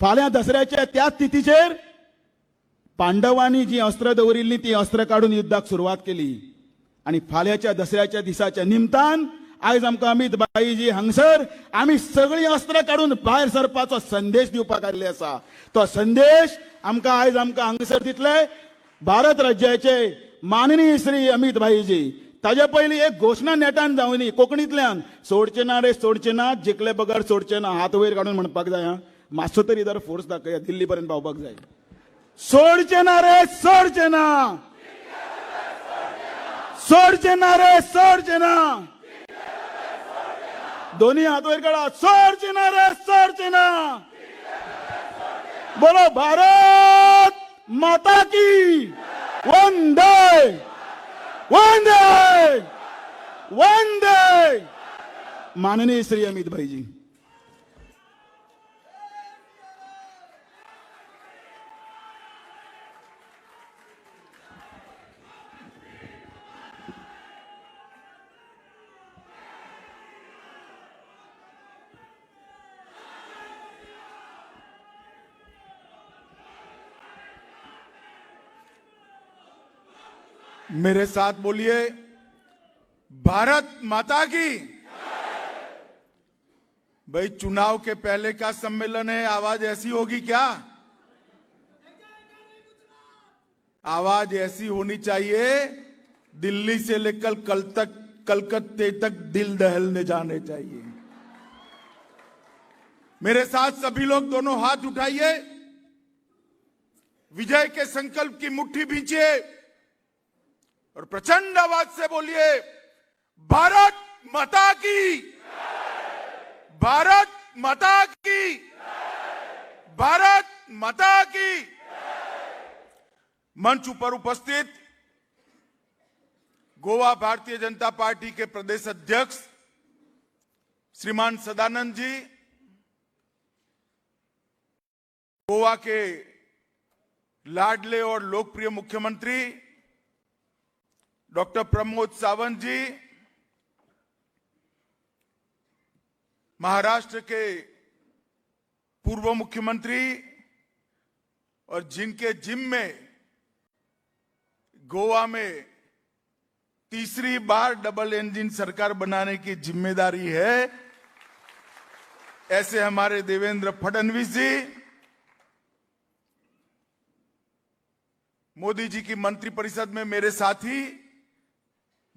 फाल्यां दसऱ्याच्या त्याच तिथीचेर पांडवांनी जी अस्त्र दवरिल्ली ती अस्त्र काडून युद्धाक सुरवात केली आणि फाल्यांच्या दसऱ्याच्या दिसाच्या निमतान आयज आमकां अमित भाईजी हांगसर आमी सगळीं अस्त्रां काडून भायर सरपाचो संदेश दिवपाक आयिल्ले आसा. तो संदेश आमकां आयज आमकां हांगसर दितले भारत राज्याचे माननीय श्री अमित भाईजी. ताज्या पयलीं एक घोशणा नेटान जावनी कोंकणींतल्यान. सोडचे ना रे, सोडचे ना, जिखले बगर सोडचे ना. हात वयर काडून म्हणपाक जाय आं. मातसो तरी जर फोर्स दाखया, दिल्ली पर्यंत पावपाक जाय. सोडचे ना रे, सोडचे ना, सोडचे ना रे, सोडचे ना. दोन्ही हात वयर काढा. सोडचे ना रे, सोडचे ना. बोलो भारत माता की. वंदे वंदे वंदे. माननीय श्री अमित भाईजी. मेरे साथ बोलिए, भारत माता की. भाई, चुनाव के पहले का सम्मेलन है, आवाज ऐसी होगी क्या? आवाज ऐसी होनी चाहिए, दिल्ली से लेकर कल तक, कलकत्ते तक दिल दहलने जाने चाहिए. मेरे साथ सभी लोग दोनों हाथ उठाइए, विजय के संकल्प की मुट्ठी भींचिए और प्रचंड आवाज से बोलिए, भारत माता की, भारत माता की, भारत माता की. मंच पर उपस्थित गोवा भारतीय जनता पार्टी के प्रदेश अध्यक्ष श्रीमान सदानंद जी, गोवा के लाडले और लोकप्रिय मुख्यमंत्री डॉक्टर प्रमोद सावंत जी, महाराष्ट्र के पूर्व मुख्यमंत्री और जिनके जिम में गोवा में तीसरी बार डबल इंजन सरकार बनाने की जिम्मेदारी है, ऐसे हमारे देवेंद्र फडणवीस जी, मोदी जी की मंत्रिपरिषद में मेरे साथी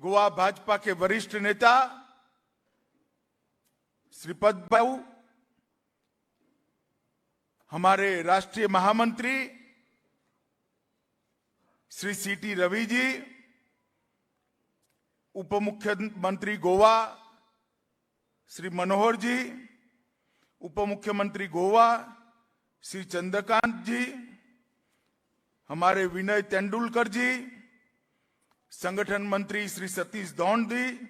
गोवा भाजपा के वरिष्ठ नेता श्रीपद भाऊ, हमारे राष्ट्रीय महामंत्री श्री सीटी रवि जी, उप मुख्यमंत्री गोवा श्री मनोहर जी, उप मुख्यमंत्री गोवा श्री चंद्रकांत जी, हमारे विनय तेंदुलकर जी, संगठन मंत्री श्री सतीश दौंड जी,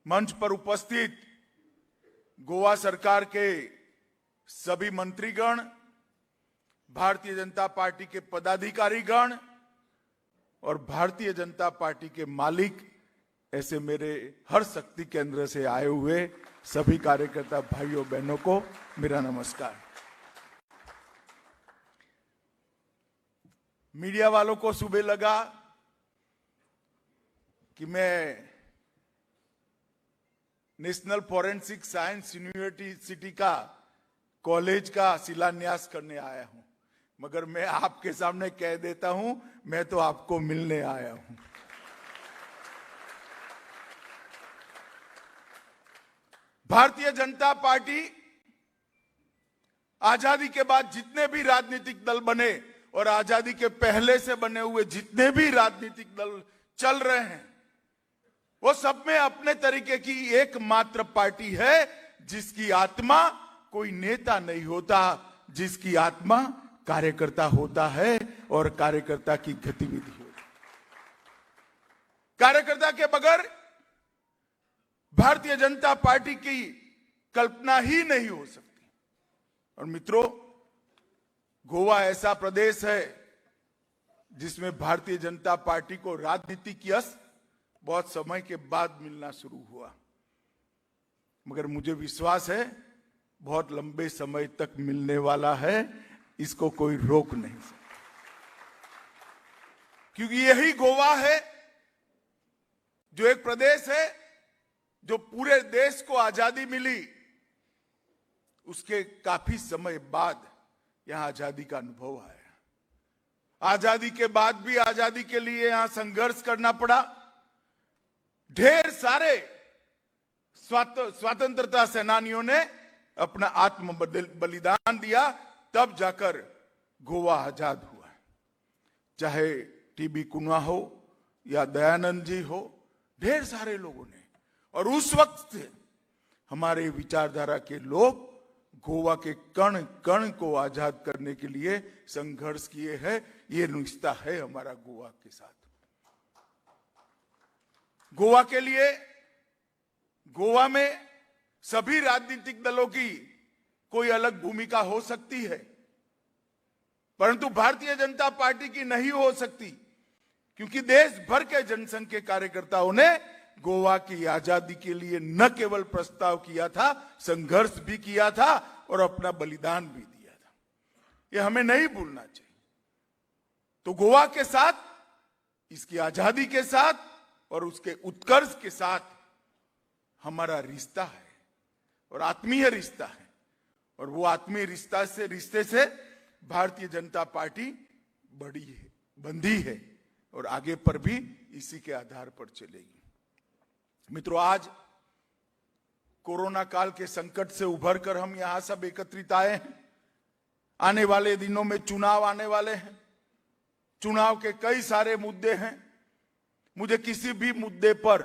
मंच पर उपस्थित गोवा सरकार के सभी मंत्रीगण, भारतीय जनता पार्टी के पदाधिकारीगण और भारतीय जनता पार्टी के मालिक, ऐसे मेरे हर शक्ति केंद्र से आए हुए सभी कार्यकर्ता भाइयों बहनों को मेरा नमस्कार। मीडिया वालों को सुबह लगा कि मैं नेशनल फॉरेंसिक साइंस यूनिवर्सिटी का कॉलेज का शिलान्यास करने आया हूं, मगर मैं आपके सामने कह देता हूं, मैं तो आपको मिलने आया हूं। भारतीय जनता पार्टी आजादी के बाद जितने भी राजनीतिक दल बने और आजादी के पहले से बने हुए जितने भी राजनीतिक दल चल रहे हैं, वो सब में अपने तरीके की एकमात्र पार्टी है जिसकी आत्मा कोई नेता नहीं होता, जिसकी आत्मा कार्यकर्ता होता है और कार्यकर्ता की गतिविधि होती है। कार्यकर्ता के बगैर भारतीय जनता पार्टी की कल्पना ही नहीं हो सकती। और मित्रों, गोवा ऐसा प्रदेश है जिसमें भारतीय जनता पार्टी को राजनीतिक यश बहुत समय के बाद मिलना शुरू हुआ, मगर मुझे विश्वास है बहुत लंबे समय तक मिलने वाला है, इसको कोई रोक नहीं सकता, क्योंकि यही गोवा है जो एक प्रदेश है जो पूरे देश को आजादी मिली उसके काफी समय बाद यहां आजादी का अनुभव आया। आजादी के बाद भी आजादी के लिए यहां संघर्ष करना पड़ा। ढेर सारे स्वतंत्रता सेनानियों ने अपना आत्म बलिदान दिया, तब जाकर गोवा आजाद हुआ। चाहे टीबी कुन्हा हो या दयानंद जी हो, ढेर सारे लोगों ने, और उस वक्त हमारे विचारधारा के लोग गोवा के कण कण को आजाद करने के लिए संघर्ष किए हैं। ये रिश्ता है हमारा गोवा के साथ। गोवा के लिए, गोवा में सभी राजनीतिक दलों की कोई अलग भूमिका हो सकती है, परंतु भारतीय जनता पार्टी की नहीं हो सकती, क्योंकि देश भर के जनसंघ के कार्यकर्ताओं ने गोवा की आजादी के लिए न केवल प्रस्ताव किया था, संघर्ष भी किया था और अपना बलिदान भी दिया था। ये हमें नहीं भूलना चाहिए। तो गोवा के साथ, इसकी आजादी के साथ और उसके उत्कर्ष के साथ हमारा रिश्ता है और आत्मीय रिश्ता है, और वो आत्मीय रिश्ते से भारतीय जनता पार्टी बड़ी है, बंधी है और आगे पर भी इसी के आधार पर चलेगी। मित्रों, आज कोरोना काल के संकट से उभर कर हम यहां सब एकत्रित आए हैं। आने वाले दिनों में चुनाव आने वाले हैं, चुनाव के कई सारे मुद्दे हैं। मुझे किसी भी मुद्दे पर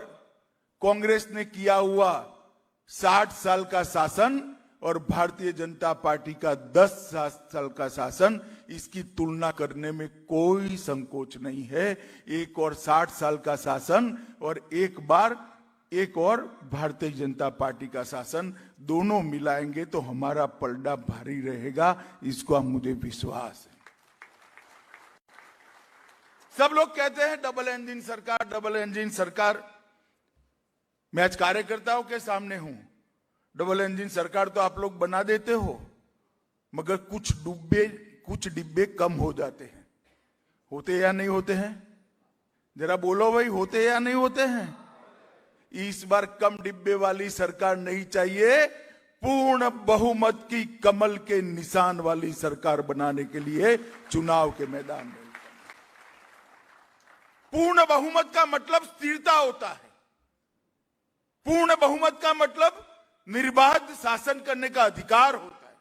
कांग्रेस ने किया हुआ 60 साल का शासन और भारतीय जनता पार्टी का 10 साल का शासन, इसकी तुलना करने में कोई संकोच नहीं है। एक और 60 साल का शासन और एक बार एक और भारतीय जनता पार्टी का शासन, दोनों मिलाएंगे तो हमारा पलड़ा भारी रहेगा, इसको मुझे विश्वास है। सब लोग कहते हैं डबल इंजन सरकार, डबल इंजन सरकार। मैं आज कार्यकर्ताओं के सामने हूं, डबल इंजन सरकार तो आप लोग बना देते हो, मगर कुछ डिब्बे कम हो जाते हैं। होते या नहीं होते हैं? जरा बोलो भाई, होते या नहीं होते हैं? इस बार कम डिब्बे वाली सरकार नहीं चाहिए, पूर्ण बहुमत की कमल के निशान वाली सरकार बनाने के लिए चुनाव के मैदान में। पूर्ण बहुमत का मतलब स्थिरता होता है, पूर्ण बहुमत का मतलब निर्बाध शासन करने का अधिकार होता है,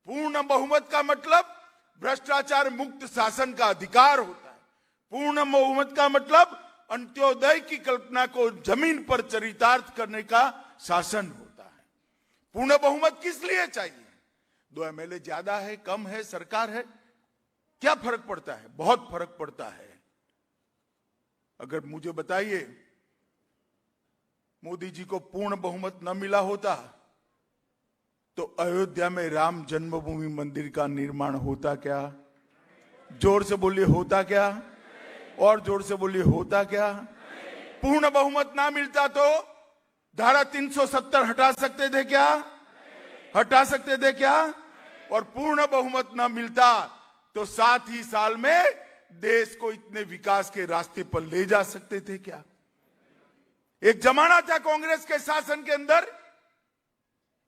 पूर्ण बहुमत का मतलब भ्रष्टाचार मुक्त शासन का अधिकार होता है, पूर्ण बहुमत का मतलब अंत्योदय की कल्पना को जमीन पर चरितार्थ करने का शासन होता है। पूर्ण बहुमत किस लिए चाहिए? 2 एमएलए ज्यादा है, कम है, सरकार है, क्या फर्क पड़ता है? बहुत फर्क पड़ता है। अगर मुझे बताइए, मोदी जी को पूर्ण बहुमत न मिला होता तो अयोध्या में राम जन्मभूमि मंदिर का निर्माण होता क्या? जोर से बोलिए, होता क्या? और जोर से बोलिए, होता क्या? पूर्ण बहुमत ना मिलता तो धारा 370 हटा सकते थे क्या? हटा सकते थे क्या? और पूर्ण बहुमत ना मिलता तो 7 ही साल में देश को इतने विकास के रास्ते पर ले जा सकते थे क्या? एक जमाना था कांग्रेस के शासन के अंदर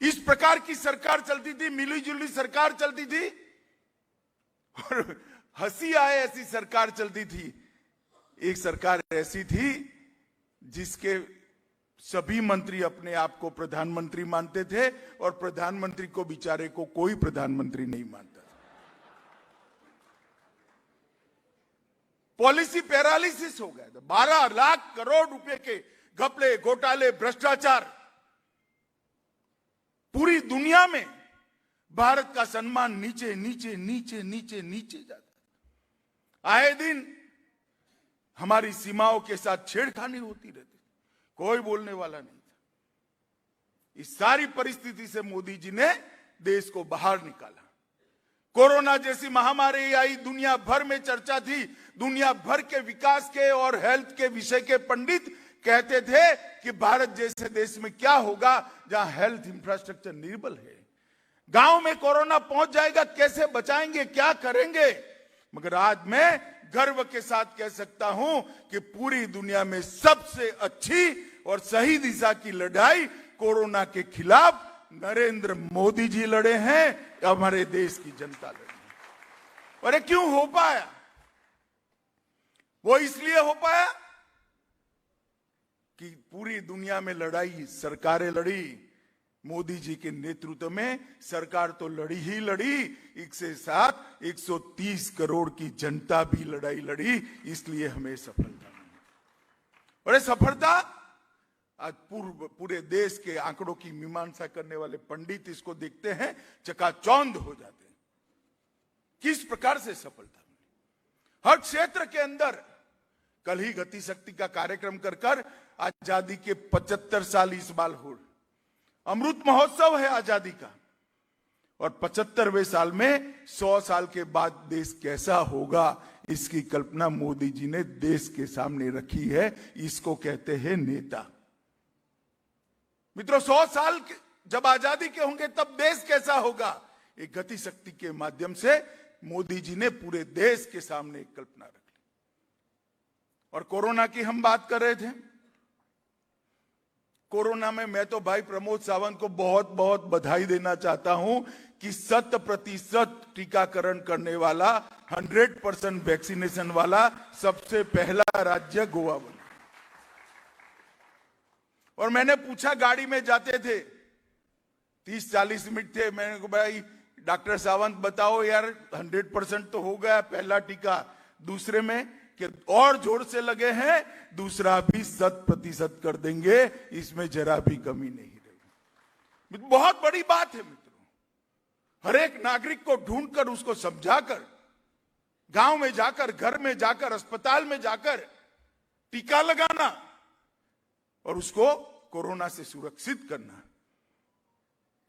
इस प्रकार की सरकार चलती थी, मिली जुली सरकार चलती थी और हंसी आए ऐसी सरकार चलती थी। एक सरकार ऐसी थी जिसके सभी मंत्री अपने आप को प्रधानमंत्री मानते थे और प्रधानमंत्री को बेचारे को कोई प्रधानमंत्री नहीं मानता था। पॉलिसी पैरालिसिस हो गया था। 12 लाख करोड़ रुपए के घपले, घोटाले, भ्रष्टाचार, पूरी दुनिया में भारत का सम्मान नीचे नीचे नीचे नीचे नीचे जाता। आए दिन हमारी सीमाओं के साथ छेड़खानी होती रहती, कोई बोलने वाला नहीं था। इस सारी परिस्थिति से मोदी जी ने देश को बाहर निकाला। कोरोना जैसी महामारी आई, दुनिया भर में चर्चा थी, दुनिया भर के विकास के और हेल्थ के विषय के पंडित कहते थे कि भारत जैसे देश में क्या होगा जहां हेल्थ इंफ्रास्ट्रक्चर निर्बल है, गांव में कोरोना पहुंच जाएगा, कैसे बचाएंगे, क्या करेंगे। मगर आज मैं गर्व के साथ कह सकता हूं कि पूरी दुनिया में सबसे अच्छी और सही दिशा की लड़ाई कोरोना के खिलाफ नरेंद्र मोदी जी लड़े हैं, हमारे देश की जनता लड़ी है। और ये क्यों हो पाया? वो इसलिए हो पाया कि पूरी दुनिया में लड़ाई सरकारें लड़ी, मोदी जी के नेतृत्व में सरकार तो लड़ी ही लड़ी, इसके साथ 130 करोड़ की जनता भी लड़ाई लड़ी, इसलिए हमें सफलता मिली। और ये सफलता आज पूरे देश के आंकड़ों की मीमांसा करने वाले पंडित इसको देखते हैं, चकाचौंध हो जाते हैं। किस प्रकार से सफलता मिली हर क्षेत्र के अंदर। कल ही गति शक्ति का कार्यक्रम कर कर आजादी के 75 साल इस बार हो, अमृत महोत्सव है आजादी का, और 75वें साल में 100 साल के बाद देश कैसा होगा इसकी कल्पना मोदी जी ने देश के सामने रखी है। इसको कहते हैं नेता। मित्रों, 100 साल जब आजादी के होंगे तब देश कैसा होगा, एक गति शक्ति के माध्यम से मोदी जी ने पूरे देश के सामने एक कल्पना रख ली। और कोरोना की हम बात कर रहे थे, कोरोना में मैं तो भाई प्रमोद सावंत को बहुत बहुत बधाई देना चाहता हूं कि 100% टीकाकरण करने वाला, 100% वैक्सीनेशन वाला सबसे पहला राज्य गोवा बना। और मैंने पूछा, गाड़ी में जाते थे, 30-40 मिनट थे, मैंने कहा भाई डॉक्टर सावंत बताओ यार, 100% तो हो गया पहला टीका, दूसरे में कि और जोर से लगे हैं, दूसरा भी 100% कर देंगे, इसमें जरा भी कमी नहीं रहेगी। बहुत बड़ी बात है मित्रों, हर एक नागरिक को ढूंढकर, उसको समझाकर, गांव में जाकर, घर में जाकर, अस्पताल में जाकर टीका लगाना और उसको कोरोना से सुरक्षित करना,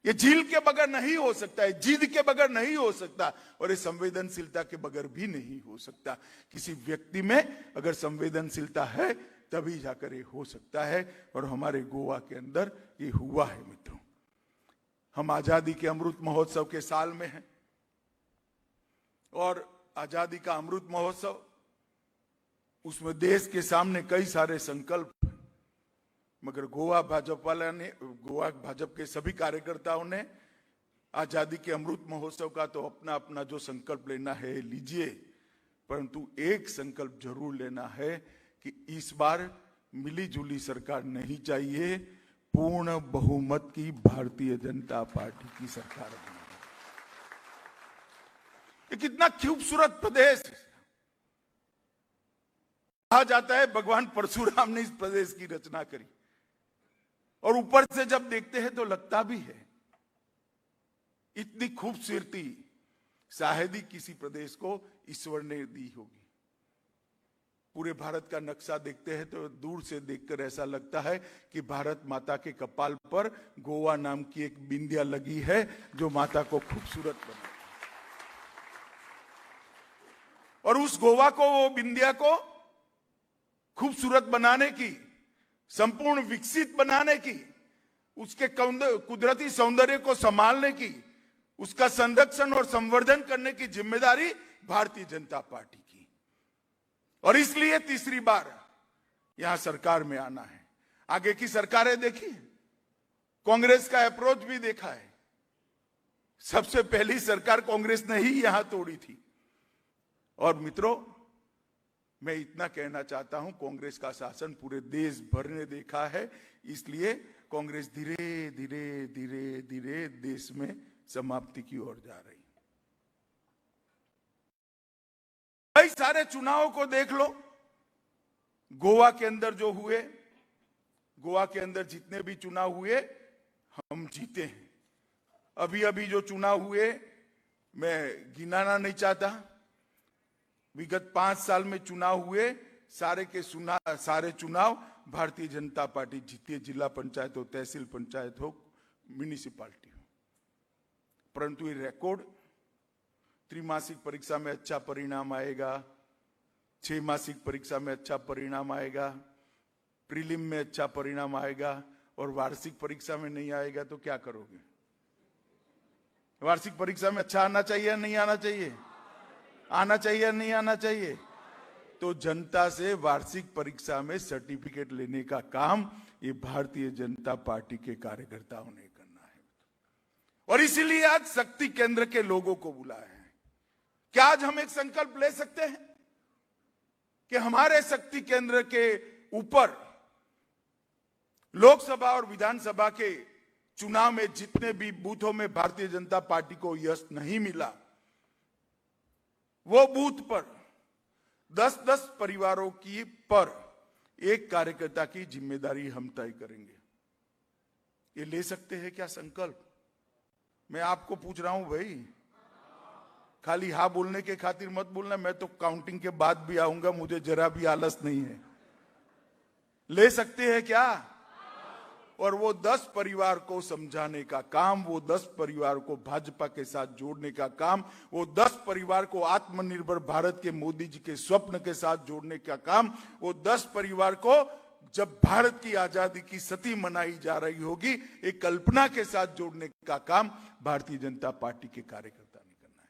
ये झील के बगैर नहीं हो सकता है, जिद के बगैर नहीं हो सकता, और ये संवेदनशीलता के बगैर भी नहीं हो सकता। किसी व्यक्ति में अगर संवेदनशीलता है तभी जाकर ये हो सकता है, और हमारे गोवा के अंदर ये हुआ है। मित्रों, हम आजादी के अमृत महोत्सव के साल में हैं, और आजादी का अमृत महोत्सव, उसमें देश के सामने कई सारे संकल्प, मगर गोवा भाजपा वाला ने, गोवा भाजपा के सभी कार्यकर्ताओं ने आजादी के अमृत महोत्सव का तो अपना अपना जो संकल्प लेना है लीजिए, परंतु एक संकल्प जरूर लेना है कि इस बार मिलीजुली सरकार नहीं चाहिए, पूर्ण बहुमत की भारतीय जनता पार्टी की सरकार बनानी। ये कितना खूबसूरत प्रदेश कहा जाता है, भगवान परशुराम ने इस प्रदेश की रचना करी, और ऊपर से जब देखते हैं तो लगता भी है इतनी खूबसूरती शायद ही किसी प्रदेश को ईश्वर ने दी होगी। पूरे भारत का नक्शा देखते हैं तो दूर से देखकर ऐसा लगता है कि भारत माता के कपाल पर गोवा नाम की एक बिंदिया लगी है जो माता को खूबसूरत बना। और उस गोवा को, वो बिंदिया को खूबसूरत बनाने की, संपूर्ण विकसित बनाने की, उसके कुदरती सौंदर्य को संभालने की, उसका संरक्षण और संवर्धन करने की जिम्मेदारी भारतीय जनता पार्टी की। और इसलिए तीसरी बार यहां सरकार में आना है। आगे की सरकारें देखी, कांग्रेस का अप्रोच भी देखा है। सबसे पहली सरकार कांग्रेस ने ही यहां तोड़ी थी। और मित्रों, मैं इतना कहना चाहता हूं, कांग्रेस का शासन पूरे देश भर ने देखा है, इसलिए कांग्रेस धीरे धीरे धीरे धीरे देश में समाप्ति की ओर जा रही है। कई सारे चुनावों को देख लो, गोवा के अंदर जो हुए, गोवा के अंदर जितने भी चुनाव हुए हम जीते हैं। अभी अभी जो चुनाव हुए, मैं गिनाना नहीं चाहता, विगत 5 साल में चुनाव हुए, सारे चुनाव भारतीय जनता पार्टी जीती है, जिला पंचायत हो, तहसील पंचायत हो, म्यूनिसिपालिटी हो। परंतु ये रिकॉर्ड, त्रिमासिक परीक्षा में अच्छा परिणाम आएगा, 6 मासिक परीक्षा में अच्छा परिणाम आएगा, प्रीलिम में अच्छा परिणाम आएगा और वार्षिक परीक्षा में नहीं आएगा तो क्या करोगे? वार्षिक परीक्षा में अच्छा आना चाहिए या नहीं आना चाहिए? आना चाहिए या नहीं आना चाहिए? तो जनता से वार्षिक परीक्षा में सर्टिफिकेट लेने का काम ये भारतीय जनता पार्टी के कार्यकर्ताओं ने करना है। और इसीलिए आज शक्ति केंद्र के लोगों को बुलाया है। क्या आज हम एक संकल्प ले सकते हैं कि हमारे शक्ति केंद्र के ऊपर लोकसभा और विधानसभा के चुनाव में जितने भी बूथों में भारतीय जनता पार्टी को यश नहीं मिला, वो बूथ पर 10-10 परिवारों की पर एक कार्यकर्ता की जिम्मेदारी हम तय करेंगे? ये ले सकते हैं क्या संकल्प? मैं आपको पूछ रहा हूं भाई, खाली हाँ बोलने के खातिर मत बोलना, मैं तो काउंटिंग के बाद भी आऊंगा, मुझे जरा भी आलस नहीं है। ले सकते हैं क्या? और वो 10 परिवार को समझाने का काम, वो 10 परिवार को भाजपा के साथ जोड़ने का काम, वो 10 परिवार को आत्मनिर्भर भारत के मोदी जी के स्वप्न के साथ जोड़ने का काम, वो 10 परिवार को जब भारत की आजादी की सती मनाई जा रही होगी, एक कल्पना के साथ जोड़ने का काम भारतीय जनता पार्टी के कार्यकर्ता ने करना है।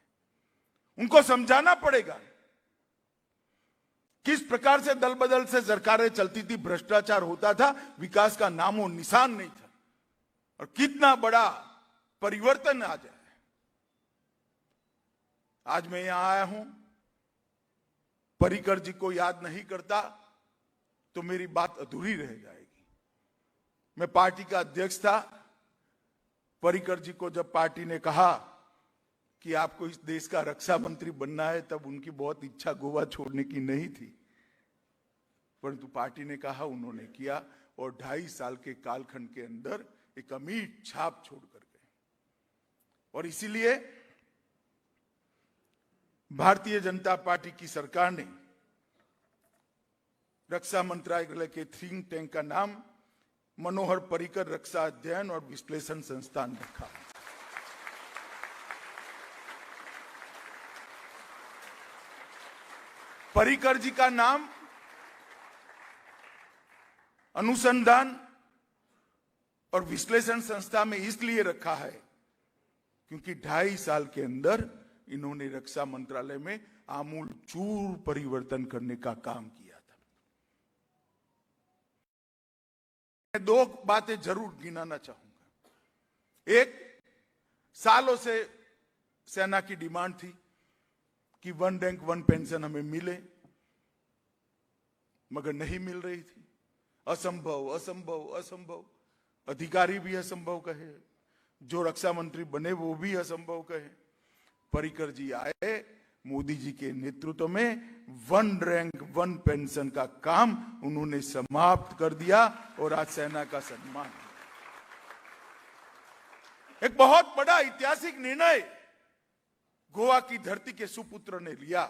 उनको समझाना पड़ेगा किस प्रकार से दल बदल से सरकारें चलती थी, भ्रष्टाचार होता था, विकास का नामो निशान नहीं था, और कितना बड़ा परिवर्तन आ जाए। आज मैं यहां आया हूं, पर्रिकर जी को याद नहीं करता तो मेरी बात अधूरी रह जाएगी। मैं पार्टी का अध्यक्ष था, पर्रिकर जी को जब पार्टी ने कहा कि आपको इस देश का रक्षा मंत्री बनना है, तब उनकी बहुत इच्छा गोवा छोड़ने की नहीं थी, परंतु पार्टी ने कहा, उन्होंने किया, और 2.5 साल के कालखंड के अंदर एक अमीर छाप छोड़कर गए। और इसीलिए भारतीय जनता पार्टी की सरकार ने रक्षा मंत्रालय के थिंक टैंक का नाम मनोहर पर्रिकर रक्षा अध्ययन और विश्लेषण संस्थान रखा। पर्रिकर जी का नाम अनुसंधान और विश्लेषण संस्था में इसलिए रखा है क्योंकि 2.5 साल के अंदर इन्होंने रक्षा मंत्रालय में आमूल चूर परिवर्तन करने का काम किया था। मैं 2 बातें जरूर गिनाना चाहूंगा। एक, सालों से सेना की डिमांड थी कि 1 रैंक 1 पेंशन हमें मिले, मगर नहीं मिल रही थी। असंभव, असंभव, असंभव। अधिकारी भी असंभव कहे, जो रक्षा मंत्री बने वो भी असंभव कहे। पर्रिकर जी आए, मोदी जी के नेतृत्व में 1 रैंक 1 पेंशन का काम उन्होंने समाप्त कर दिया और आज सेना का सम्मान। एक बहुत बड़ा ऐतिहासिक निर्णय गोवा की धरती के सुपुत्र ने लिया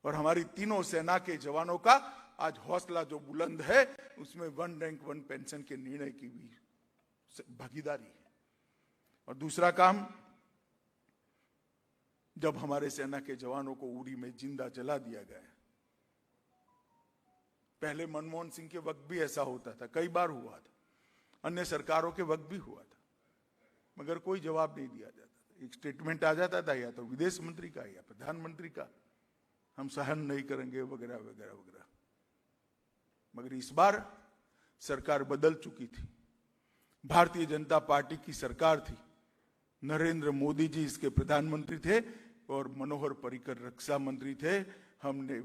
और हमारी तीनों सेना के जवानों का आज हौसला जो बुलंद है, उसमें 1 रैंक 1 पेंशन के निर्णय की भी भागीदारी है। और दूसरा काम, जब हमारे सेना के जवानों को उरी में जिंदा जला दिया गया, पहले मनमोहन सिंह के वक्त भी ऐसा होता था, कई बार हुआ था, अन्य सरकारों के वक्त भी हुआ था, मगर कोई जवाब नहीं दिया जाता था। एक स्टेटमेंट आ जाता था, या तो विदेश मंत्री का या प्रधानमंत्री का, हम सहन नहीं करेंगे वगैरह वगैरह वगैरह। मगर इस बार सरकार बदल चुकी थी, भारतीय जनता पार्टी की सरकार थी, नरेंद्र मोदी जी इसके प्रधानमंत्री थे और मनोहर पर्रिकर रक्षा मंत्री थे। हमने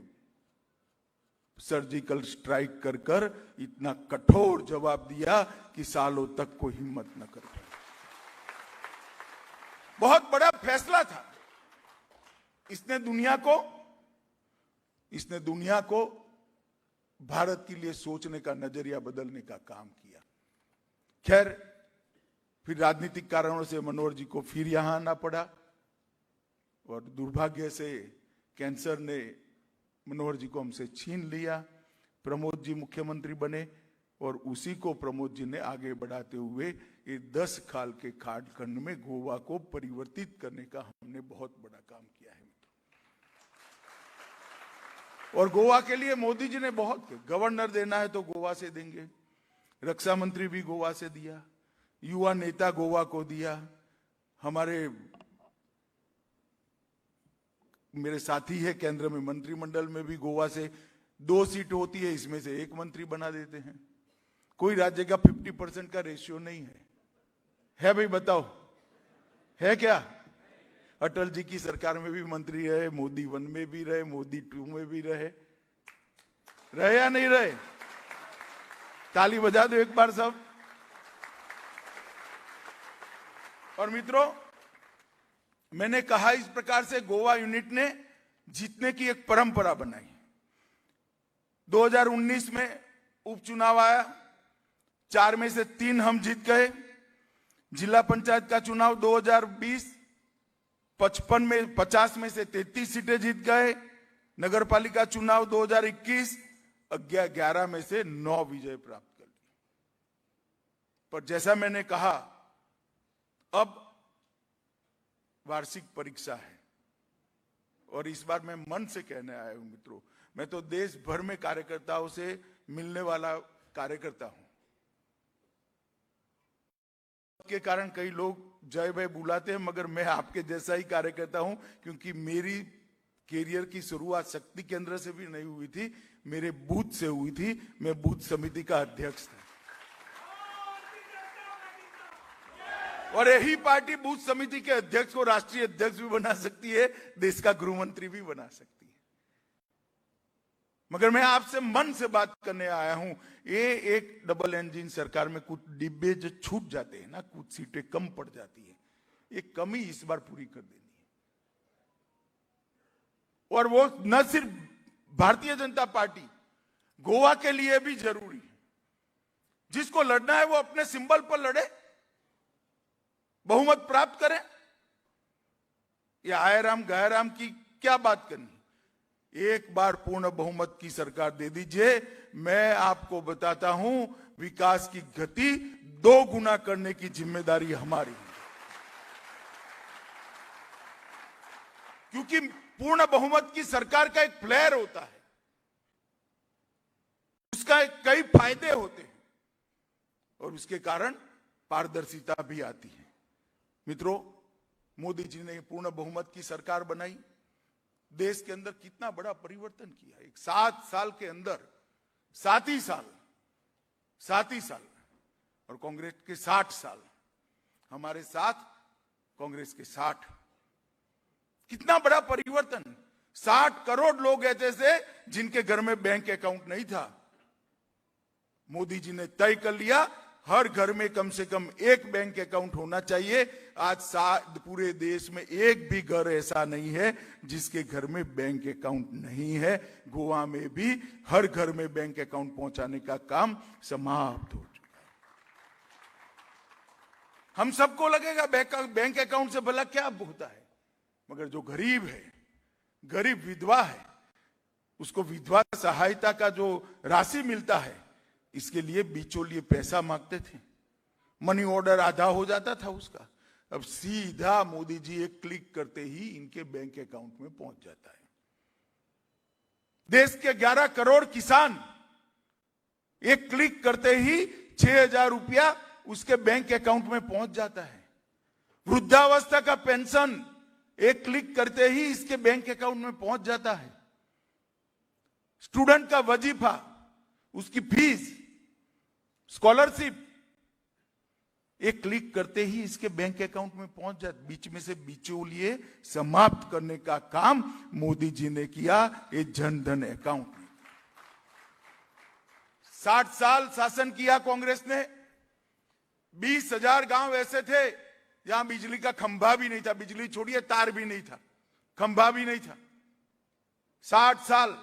सर्जिकल स्ट्राइक कर कर इतना कठोर जवाब दिया कि सालों तक कोई हिम्मत न कर पाए। बहुत बड़ा फैसला था। इसने दुनिया को भारत के लिए सोचने का नजरिया बदलने का काम किया। खैर, फिर राजनीतिक कारणों से मनोहर जी को फिर यहां आना पड़ा और दुर्भाग्य से कैंसर ने मनोहर जी को हमसे छीन लिया। प्रमोद जी मुख्यमंत्री बने और उसी को प्रमोद जी ने आगे बढ़ाते हुए ये 10 खाल के खाटखंड में गोवा को परिवर्तित करने का हमने बहुत बड़ा काम किया है मित्रों। और गोवा के लिए मोदी जी ने बहुत किया। गवर्नर देना है तो गोवा से देंगे, रक्षा मंत्री भी गोवा से दिया, युवा नेता गोवा को दिया, हमारे मेरे साथी है केंद्र में मंत्रिमंडल में भी गोवा से 2 सीट होती है, इसमें से 1 मंत्री बना देते हैं। कोई राज्य का 50% का रेशियो नहीं है। है भाई बताओ, है क्या? अटल जी की सरकार में भी मंत्री रहे, मोदी 1 में भी रहे, मोदी 2 में भी रहे, रहे या नहीं रहे? ताली बजा दो एक बार सब। और मित्रों, मैंने कहा इस प्रकार से गोवा यूनिट ने जीतने की एक परंपरा बनाई। 2019 में उपचुनाव आया, 4 में से 3 हम जीत गए। जिला पंचायत का चुनाव 2020 55 में 50 में से 33 सीटें जीत गए। नगर पालिका चुनाव 2021 11 में से 9 विजय प्राप्त कर ली। पर जैसा मैंने कहा, अब वार्षिक परीक्षा है और इस बार मैं मन से कहने आया हूं मित्रों, मैं तो देश भर में कार्यकर्ताओं से मिलने वाला कार्यकर्ता हूं। के कारण कई लोग जय भाई बुलाते हैं, मगर मैं आपके जैसा ही कार्यकर्ता हूं, क्योंकि मेरी कैरियर की शुरुआत शक्ति केंद्र से भी नहीं हुई थी, मेरे बूथ से हुई थी। मैं बूथ समिति का अध्यक्ष था और यही पार्टी बूथ समिति के अध्यक्ष को राष्ट्रीय अध्यक्ष भी बना सकती है, देश का गृह मंत्री भी बना सकती है। मगर मैं आपसे मन से बात करने आया हूं। ये एक डबल इंजन सरकार में कुछ डिब्बे जो छूट जाते हैं ना, कुछ सीटें कम पड़ जाती है, ये कमी इस बार पूरी कर देनी है। और वो न सिर्फ भारतीय जनता पार्टी, गोवा के लिए भी जरूरी है। जिसको लड़ना है वो अपने सिंबल पर लड़े, बहुमत प्राप्त करें। ये आय राम गाय राम की क्या बात करनी। एक बार पूर्ण बहुमत की सरकार दे दीजिए, मैं आपको बताता हूं विकास की गति 2 गुना करने की जिम्मेदारी हमारी है। क्योंकि पूर्ण बहुमत की सरकार का एक फ्लेयर होता है, उसका कई फायदे होते हैं और उसके कारण पारदर्शिता भी आती है। मित्रों, मोदी जी ने पूर्ण बहुमत की सरकार बनाई, देश के अंदर कितना बड़ा परिवर्तन किया। एक 7 साल के अंदर, 7 ही साल, और कांग्रेस के 60 साल, हमारे साथ कांग्रेस के 60, कितना बड़ा परिवर्तन। 60 करोड़ लोग ऐसे थे जिनके घर में बैंक अकाउंट नहीं था। मोदी जी ने तय कर लिया हर घर में कम से कम एक बैंक अकाउंट होना चाहिए। आज पूरे देश में एक भी घर ऐसा नहीं है जिसके घर में बैंक अकाउंट नहीं है। गोवा में भी हर घर में बैंक अकाउंट पहुंचाने का काम समाप्त हो चुका है। हम सबको लगेगा बैंक अकाउंट से भला क्या होता है, मगर जो गरीब है, गरीब विधवा है, उसको विधवा सहायता का जो राशि मिलता है, इसके लिए बिचौलिए पैसा मांगते थे, मनी ऑर्डर आधा हो जाता था उसका। अब सीधा मोदी जी एक क्लिक करते ही इनके बैंक अकाउंट में पहुंच जाता है। देश के 11 करोड़ किसान एक क्लिक करते ही 6,000 रुपया उसके बैंक अकाउंट में पहुंच जाता है। वृद्धावस्था का पेंशन एक क्लिक करते ही इसके बैंक अकाउंट में पहुंच जाता है। स्टूडेंट का वजीफा, उसकी फीस, स्कॉलरशिप एक क्लिक करते ही इसके बैंक अकाउंट में पहुंच जाता। बीच में से बिचौलिए समाप्त करने का काम मोदी जी ने किया, ये जनधन अकाउंट में। 60 साल शासन किया कांग्रेस ने, 20,000 गांव ऐसे थे जहां बिजली का खंभा भी नहीं था, बिजली छोड़िए तार भी नहीं था, खंभा भी नहीं था। 60 साल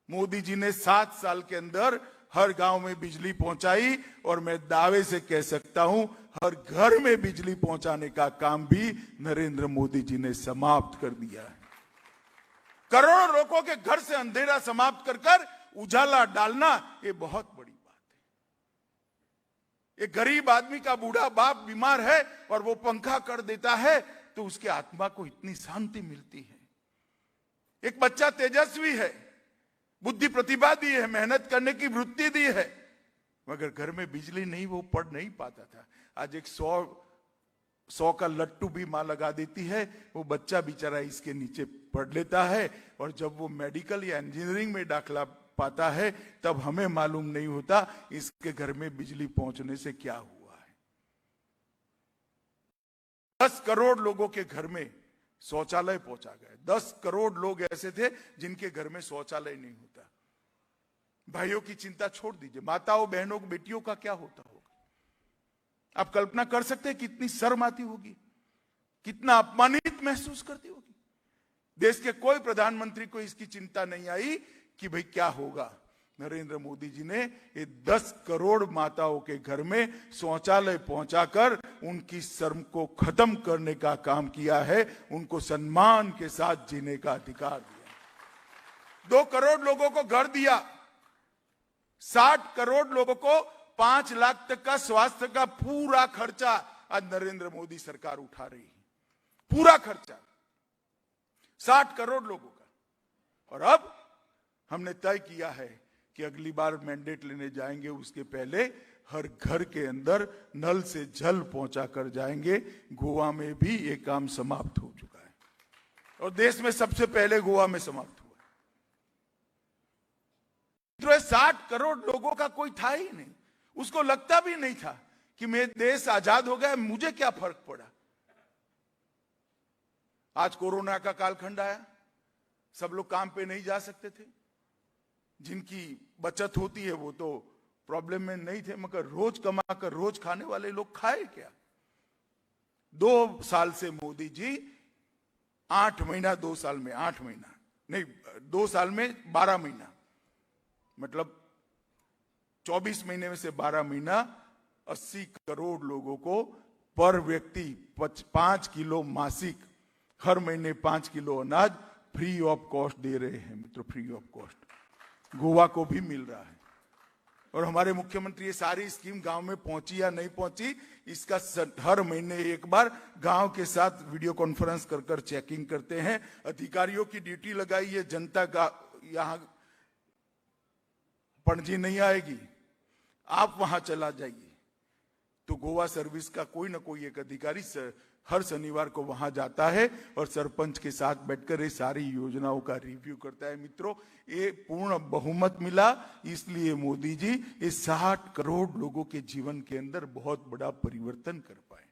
मोदी जी ने 7 साल के अंदर हर गांव में बिजली पहुंचाई और मैं दावे से कह सकता हूं हर घर में बिजली पहुंचाने का काम भी नरेंद्र मोदी जी ने समाप्त कर दिया है। करोड़ों लोगों के घर से अंधेरा समाप्त कर कर उजाला डालना ये बहुत बड़ी बात है। एक गरीब आदमी का बूढ़ा बाप बीमार है और वो पंखा कर देता है तो उसके आत्मा को इतनी शांति मिलती है। एक बच्चा तेजस्वी है, बुद्धि प्रतिभा दी है, मेहनत करने की वृत्ति दी है, मगर घर में बिजली नहीं, वो पढ़ नहीं पाता था। आज एक 100 का लट्टू भी मां लगा देती है, वो बच्चा बेचारा इसके नीचे पढ़ लेता है और जब वो मेडिकल या इंजीनियरिंग में दाखिला पाता है तब हमें मालूम नहीं होता इसके घर में बिजली पहुंचने से क्या हुआ है। 10 करोड़ लोगों के घर में शौचालय पहुंचा गया। 10 करोड़ लोग ऐसे थे जिनके घर में शौचालय नहीं होता। भाइयों की चिंता छोड़ दीजिए, माताओं बहनों बेटियों का क्या होता होगा आप कल्पना कर सकते हैं। कितनी शर्म आती होगी, कितना अपमानित महसूस करती होगी। देश के कोई प्रधानमंत्री को इसकी चिंता नहीं आई कि भाई क्या होगा। नरेंद्र मोदी जी ने ये 10 करोड़ माताओं के घर में शौचालय पहुंचाकर उनकी शर्म को खत्म करने का काम किया है, उनको सम्मान के साथ जीने का अधिकार दिया। 2 करोड़ लोगों को घर दिया, 60 करोड़ लोगों को 5 लाख तक का स्वास्थ्य का पूरा खर्चा आज नरेंद्र मोदी सरकार उठा रही है, पूरा खर्चा 60 करोड़ लोगों का। और अब हमने तय किया है कि अगली बार मैंडेट लेने जाएंगे उसके पहले हर घर के अंदर नल से जल पहुंचा कर जाएंगे। गोवा में भी ये काम समाप्त हो चुका है और देश में सबसे पहले गोवा में समाप्त हुआ। तो 60 करोड़ लोगों का कोई था ही नहीं, उसको लगता भी नहीं था कि मेरे देश आजाद हो गया, मुझे क्या फर्क पड़ा। आज कोरोना का कालखंड आया, सब लोग काम पे नहीं जा सकते थे, जिनकी बचत होती है वो तो प्रॉब्लम में नहीं थे, मगर रोज कमाकर रोज खाने वाले लोग खाए क्या। 2 साल से मोदी जी 8 महीना, 2 साल में 8 महीना नहीं, 2 साल में 12 महीना, मतलब 24 महीने में से 12 महीना 80 करोड़ लोगों को पर व्यक्ति 5 किलो मासिक, हर महीने 5 किलो अनाज फ्री ऑफ कॉस्ट दे रहे हैं मित्रों, फ्री ऑफ कॉस्ट। गोवा को भी मिल रहा है। और हमारे मुख्यमंत्री ये सारी स्कीम गांव में पहुंची या नहीं पहुंची इसका हर महीने एक बार गांव के साथ वीडियो कॉन्फ्रेंस कर कर चेकिंग करते हैं। अधिकारियों की ड्यूटी लगाई है, जनता का यहां पणजी नहीं आएगी, आप वहां चला जाइए। तो गोवा सर्विस का कोई ना कोई एक अधिकारी हर शनिवार को वहां जाता है और सरपंच के साथ बैठकर ये सारी योजनाओं का रिव्यू करता है। मित्रों, ये पूर्ण बहुमत मिला इसलिए मोदी जी ये 60 करोड़ लोगों के जीवन के अंदर बहुत बड़ा परिवर्तन कर पाए।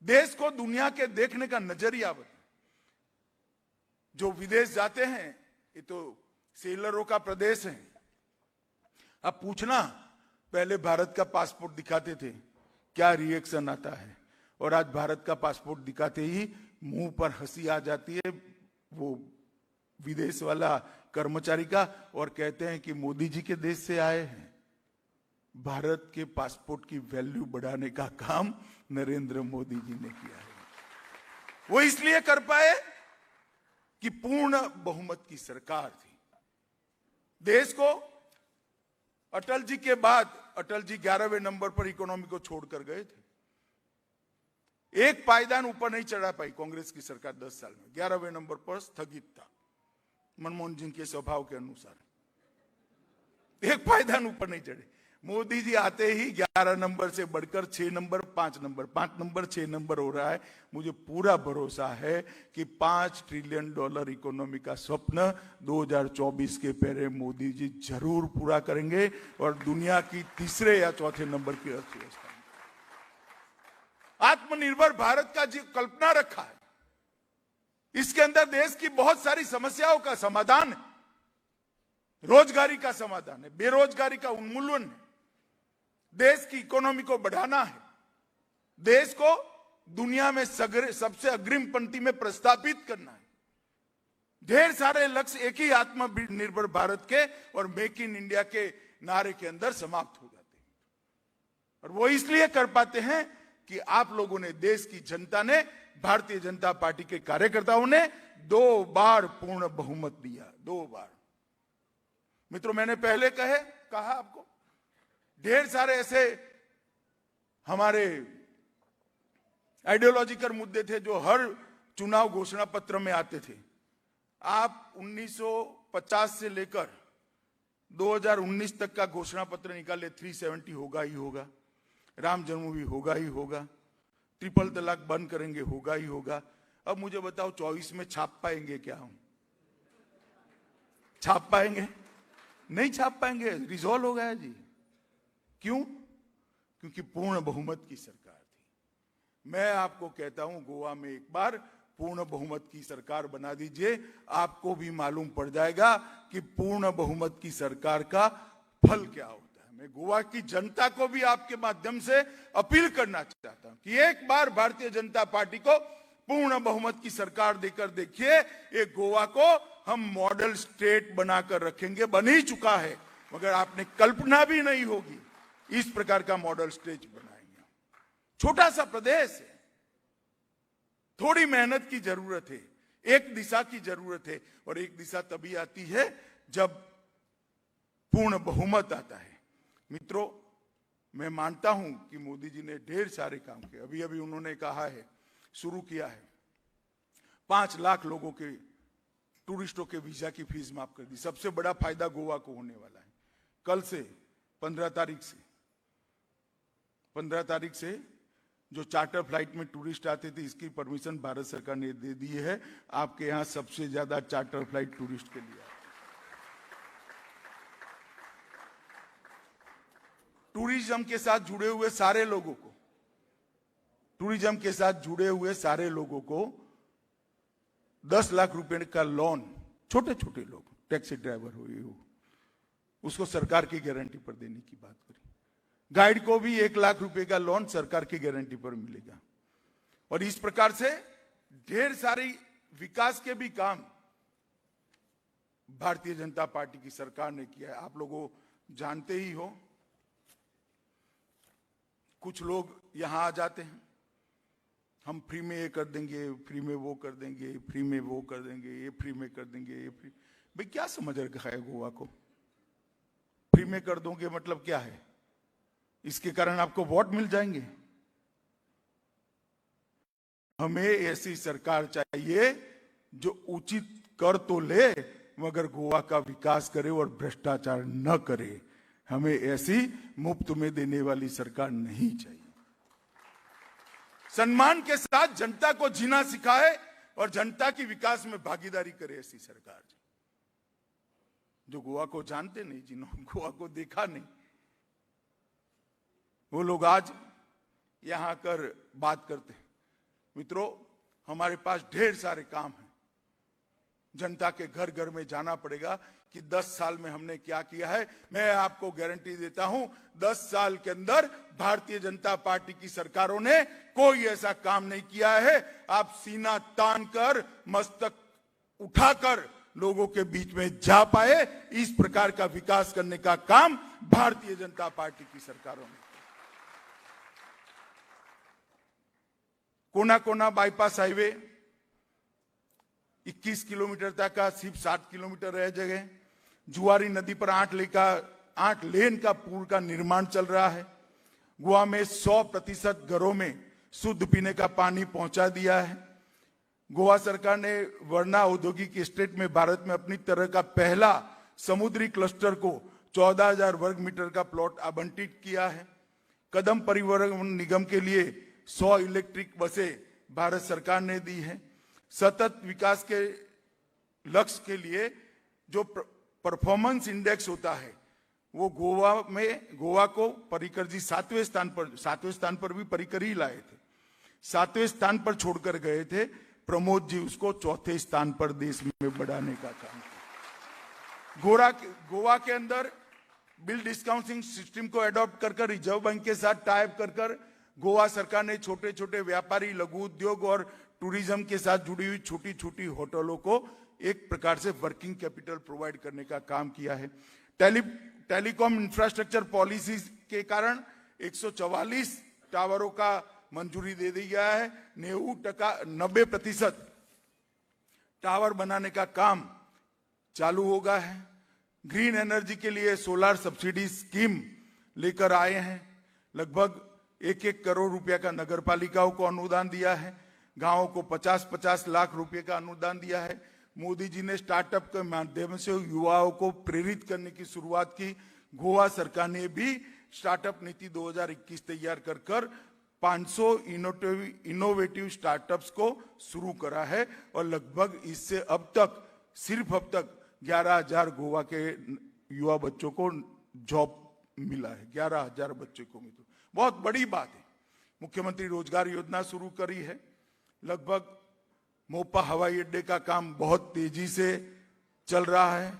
देश को दुनिया के देखने का नजरिया बदला। जो विदेश जाते हैं, ये तो सेलरों का प्रदेश है। अब पूछना, पहले भारत का पासपोर्ट दिखाते थे, क्या रिएक्शन आता है, और आज भारत का पासपोर्ट दिखाते ही मुंह पर हंसी आ जाती है वो विदेश वाला कर्मचारी का, और कहते हैं कि मोदी जी के देश से आए हैं। भारत के पासपोर्ट की वैल्यू बढ़ाने का काम नरेंद्र मोदी जी ने किया है। वो इसलिए कर पाए की पूर्ण बहुमत की सरकार थी। देश को अटल जी के बाद, अटल जी 11वें नंबर पर इकोनॉमी को छोड़कर गए थे, एक पायदान ऊपर नहीं चढ़ा पाई कांग्रेस की सरकार 10 साल में, 11वें नंबर पर स्थगित था मनमोहन सिंह के स्वभाव के अनुसार, एक पायदान ऊपर नहीं चढ़े। मोदी जी आते ही 11 नंबर से बढ़कर 6 नंबर, 5 नंबर, 5 नंबर, 6 नंबर हो रहा है। मुझे पूरा भरोसा है कि $5 ट्रिलियन इकोनॉमी का स्वप्न 2024 के पहले मोदी जी जरूर पूरा करेंगे और दुनिया की तीसरे या चौथे नंबर की अर्थव्यवस्था। आत्मनिर्भर भारत का जो कल्पना रखा है, इसके अंदर देश की बहुत सारी समस्याओं का समाधान है, रोजगारी का समाधान है, बेरोजगारी का उन्मूलन है, देश की इकोनॉमी को बढ़ाना है, देश को दुनिया में सबसे अग्रिम पंक्ति में प्रस्तापित करना है। ढेर सारे लक्ष्य एक ही आत्मनिर्भर Bharat K Aur make in India K नारे के अंदर समाप्त हो जाते हैं। और वो इसलिए कर पाते हैं कि आप लोगों ने, देश की जनता ने, भारतीय जनता पार्टी के कार्यकर्ताओं ने 2 बार पूर्ण बहुमत दिया, 2 बार। मित्रों, मैंने पहले कहा आपको, ढेर सारे ऐसे हमारे आइडियोलॉजिकल मुद्दे थे जो हर चुनाव घोषणा पत्र में आते थे। आप 1950 से लेकर 2019 तक का घोषणा पत्र निकाले, 370 होगा ही होगा, राम जन्मभूमि होगा ही होगा, ट्रिपल तलाक बंद करेंगे होगा ही होगा। अब मुझे बताओ 24 में छाप पाएंगे क्या हम? छाप पाएंगे? नहीं छाप पाएंगे, रिजॉल्व हो गया जी। क्यों? क्योंकि पूर्ण बहुमत की सरकार थी। मैं आपको कहता हूं, गोवा में एक बार पूर्ण बहुमत की सरकार बना दीजिए, आपको भी मालूम पड़ जाएगा कि पूर्ण बहुमत की सरकार का फल क्या होता है। मैं गोवा की जनता को भी आपके माध्यम से अपील करना चाहता हूं कि एक बार भारतीय जनता पार्टी को पूर्ण बहुमत की सरकार देकर देखिए, ये गोवा को हम मॉडल स्टेट बनाकर रखेंगे। बन ही चुका है, मगर आपने कल्पना भी नहीं होगी इस प्रकार का मॉडल स्टेट बनाएंगे। छोटा सा प्रदेश है, थोड़ी मेहनत की जरूरत है, एक दिशा की जरूरत है, और एक दिशा तभी आती है जब पूर्ण बहुमत आता है। मित्रों, मैं मानता हूं कि मोदी जी ने ढेर सारे काम किए। अभी अभी उन्होंने कहा है, शुरू किया है, 5 लाख लोगों के टूरिस्टों के वीजा की फीस माफ कर दी। सबसे बड़ा फायदा गोवा को होने वाला है। कल से 15 तारीख से जो चार्टर फ्लाइट में टूरिस्ट आते थे, इसकी परमिशन भारत सरकार ने दे दी है। आपके यहाँ सबसे ज्यादा चार्टर फ्लाइट टूरिस्ट के लिए। टूरिज्म के साथ जुड़े हुए सारे लोगों को, टूरिज्म के साथ जुड़े हुए सारे लोगों को 10 लाख रुपए का लोन, छोटे-छोटे लोग, टैक्सी ड्राइवर हो, ये हो, उसको सरकार की गारंटी पर देने की बात करी। गाइड को भी 1 लाख रुपए का लोन सरकार की गारंटी पर मिलेगा। और इस प्रकार से ढेर सारी विकास के भी काम भारतीय जनता पार्टी की सरकार ने किया है। आप लोगों जानते ही हो, कुछ लोग यहां आ जाते हैं, हम फ्री में ये कर देंगे, फ्री में वो कर देंगे, फ्री में वो कर देंगे, ये फ्री में कर देंगे, ये फ्री। भाई क्या समझ रखा है गोवा को? फ्री में कर दोगे मतलब क्या है? इसके कारण आपको वोट मिल जाएंगे? हमें ऐसी सरकार चाहिए जो उचित कर तो ले मगर गोवा का विकास करे और भ्रष्टाचार न करे। हमें ऐसी मुफ्त में देने वाली सरकार नहीं चाहिए। सम्मान के साथ जनता को जीना सिखाए और जनता की विकास में भागीदारी करे ऐसी सरकार, जो गोवा को जानते नहीं, जिन्होंने गोवा को देखा नहीं, वो लोग आज यहां आकर बात करते हैं। मित्रों, हमारे पास ढेर सारे काम हैं। जनता के घर घर में जाना पड़ेगा कि 10 साल में हमने क्या किया है। मैं आपको गारंटी देता हूं, 10 साल के अंदर भारतीय जनता पार्टी की सरकारों ने कोई ऐसा काम नहीं किया है। आप सीना तान कर, मस्तक उठाकर लोगों के बीच में जा पाए, इस प्रकार का विकास करने का काम भारतीय जनता पार्टी की सरकारों ने। कोना कोना बाईपास हाईवे, 21 किलोमीटर तक का सिर्फ 7 किलोमीटर रह जगह। जुआरी नदी पर 8 लेन का पुल का निर्माण चल रहा है। गोवा में 100% घरों में शुद्ध पीने का पानी पहुंचा दिया है। गोवा सरकार ने वर्ना औद्योगिक स्टेट में भारत में अपनी तरह का पहला समुद्री क्लस्टर को 14,000 वर्ग मीटर का प्लॉट आवंटित किया है। कदम परिवहन निगम के लिए 100 इलेक्ट्रिक बसें भारत सरकार ने दी है। सतत विकास के लक्ष्य के लिए जो परफॉर्मेंस इंडेक्स होता है वो गोवा में, गोवा को पर्रिकर जी 7वें स्थान पर भी पर्रिकर ही लाए थे, 7वें स्थान पर छोड़कर गए थे। प्रमोद जी उसको 4थे स्थान पर देश में बढ़ाने का काम किया। गोवा के अंदर बिल डिस्काउंटिंग सिस्टम को अडॉप्ट कर कर रिजर्व बैंक के साथ टाई अप कर कर गोवा सरकार ने छोटे-छोटे व्यापारी, लघु उद्योग और टूरिज्म के साथ जुड़ी हुई छोटी-छोटी होटलों को एक प्रकार से वर्किंग कैपिटल प्रोवाइड करने का काम किया है। टेलीकॉम इंफ्रास्ट्रक्चर पॉलिसीज के कारण 144 टावरों का मंजूरी दे दी गया है। 90% टावर बनाने का काम चालू हो गया है। ग्रीन एनर्जी के लिए सोलर सब्सिडी स्कीम लेकर आए हैं। लगभग 1-1 करोड़ रुपया का नगर पालिकाओं को अनुदान दिया है। गांवों को 50-50 लाख रुपए का अनुदान दिया है। मोदी जी ने स्टार्टअप के माध्यम से युवाओं को प्रेरित करने की शुरुआत की। गोवा सरकार ने भी स्टार्टअप नीति 2021 तैयार कर कर 500 इनोवेटिव स्टार्टअप्स को शुरू करा है और लगभग इससे अब तक, सिर्फ अब तक 11,000 गोवा के युवा बच्चों को जॉब मिला है। 11,000 बच्चों को मिला, बहुत बड़ी बात है। मुख्यमंत्री रोजगार योजना शुरू करी है। लगभग मोपा हवाई अड्डे का काम बहुत तेजी से चल रहा है।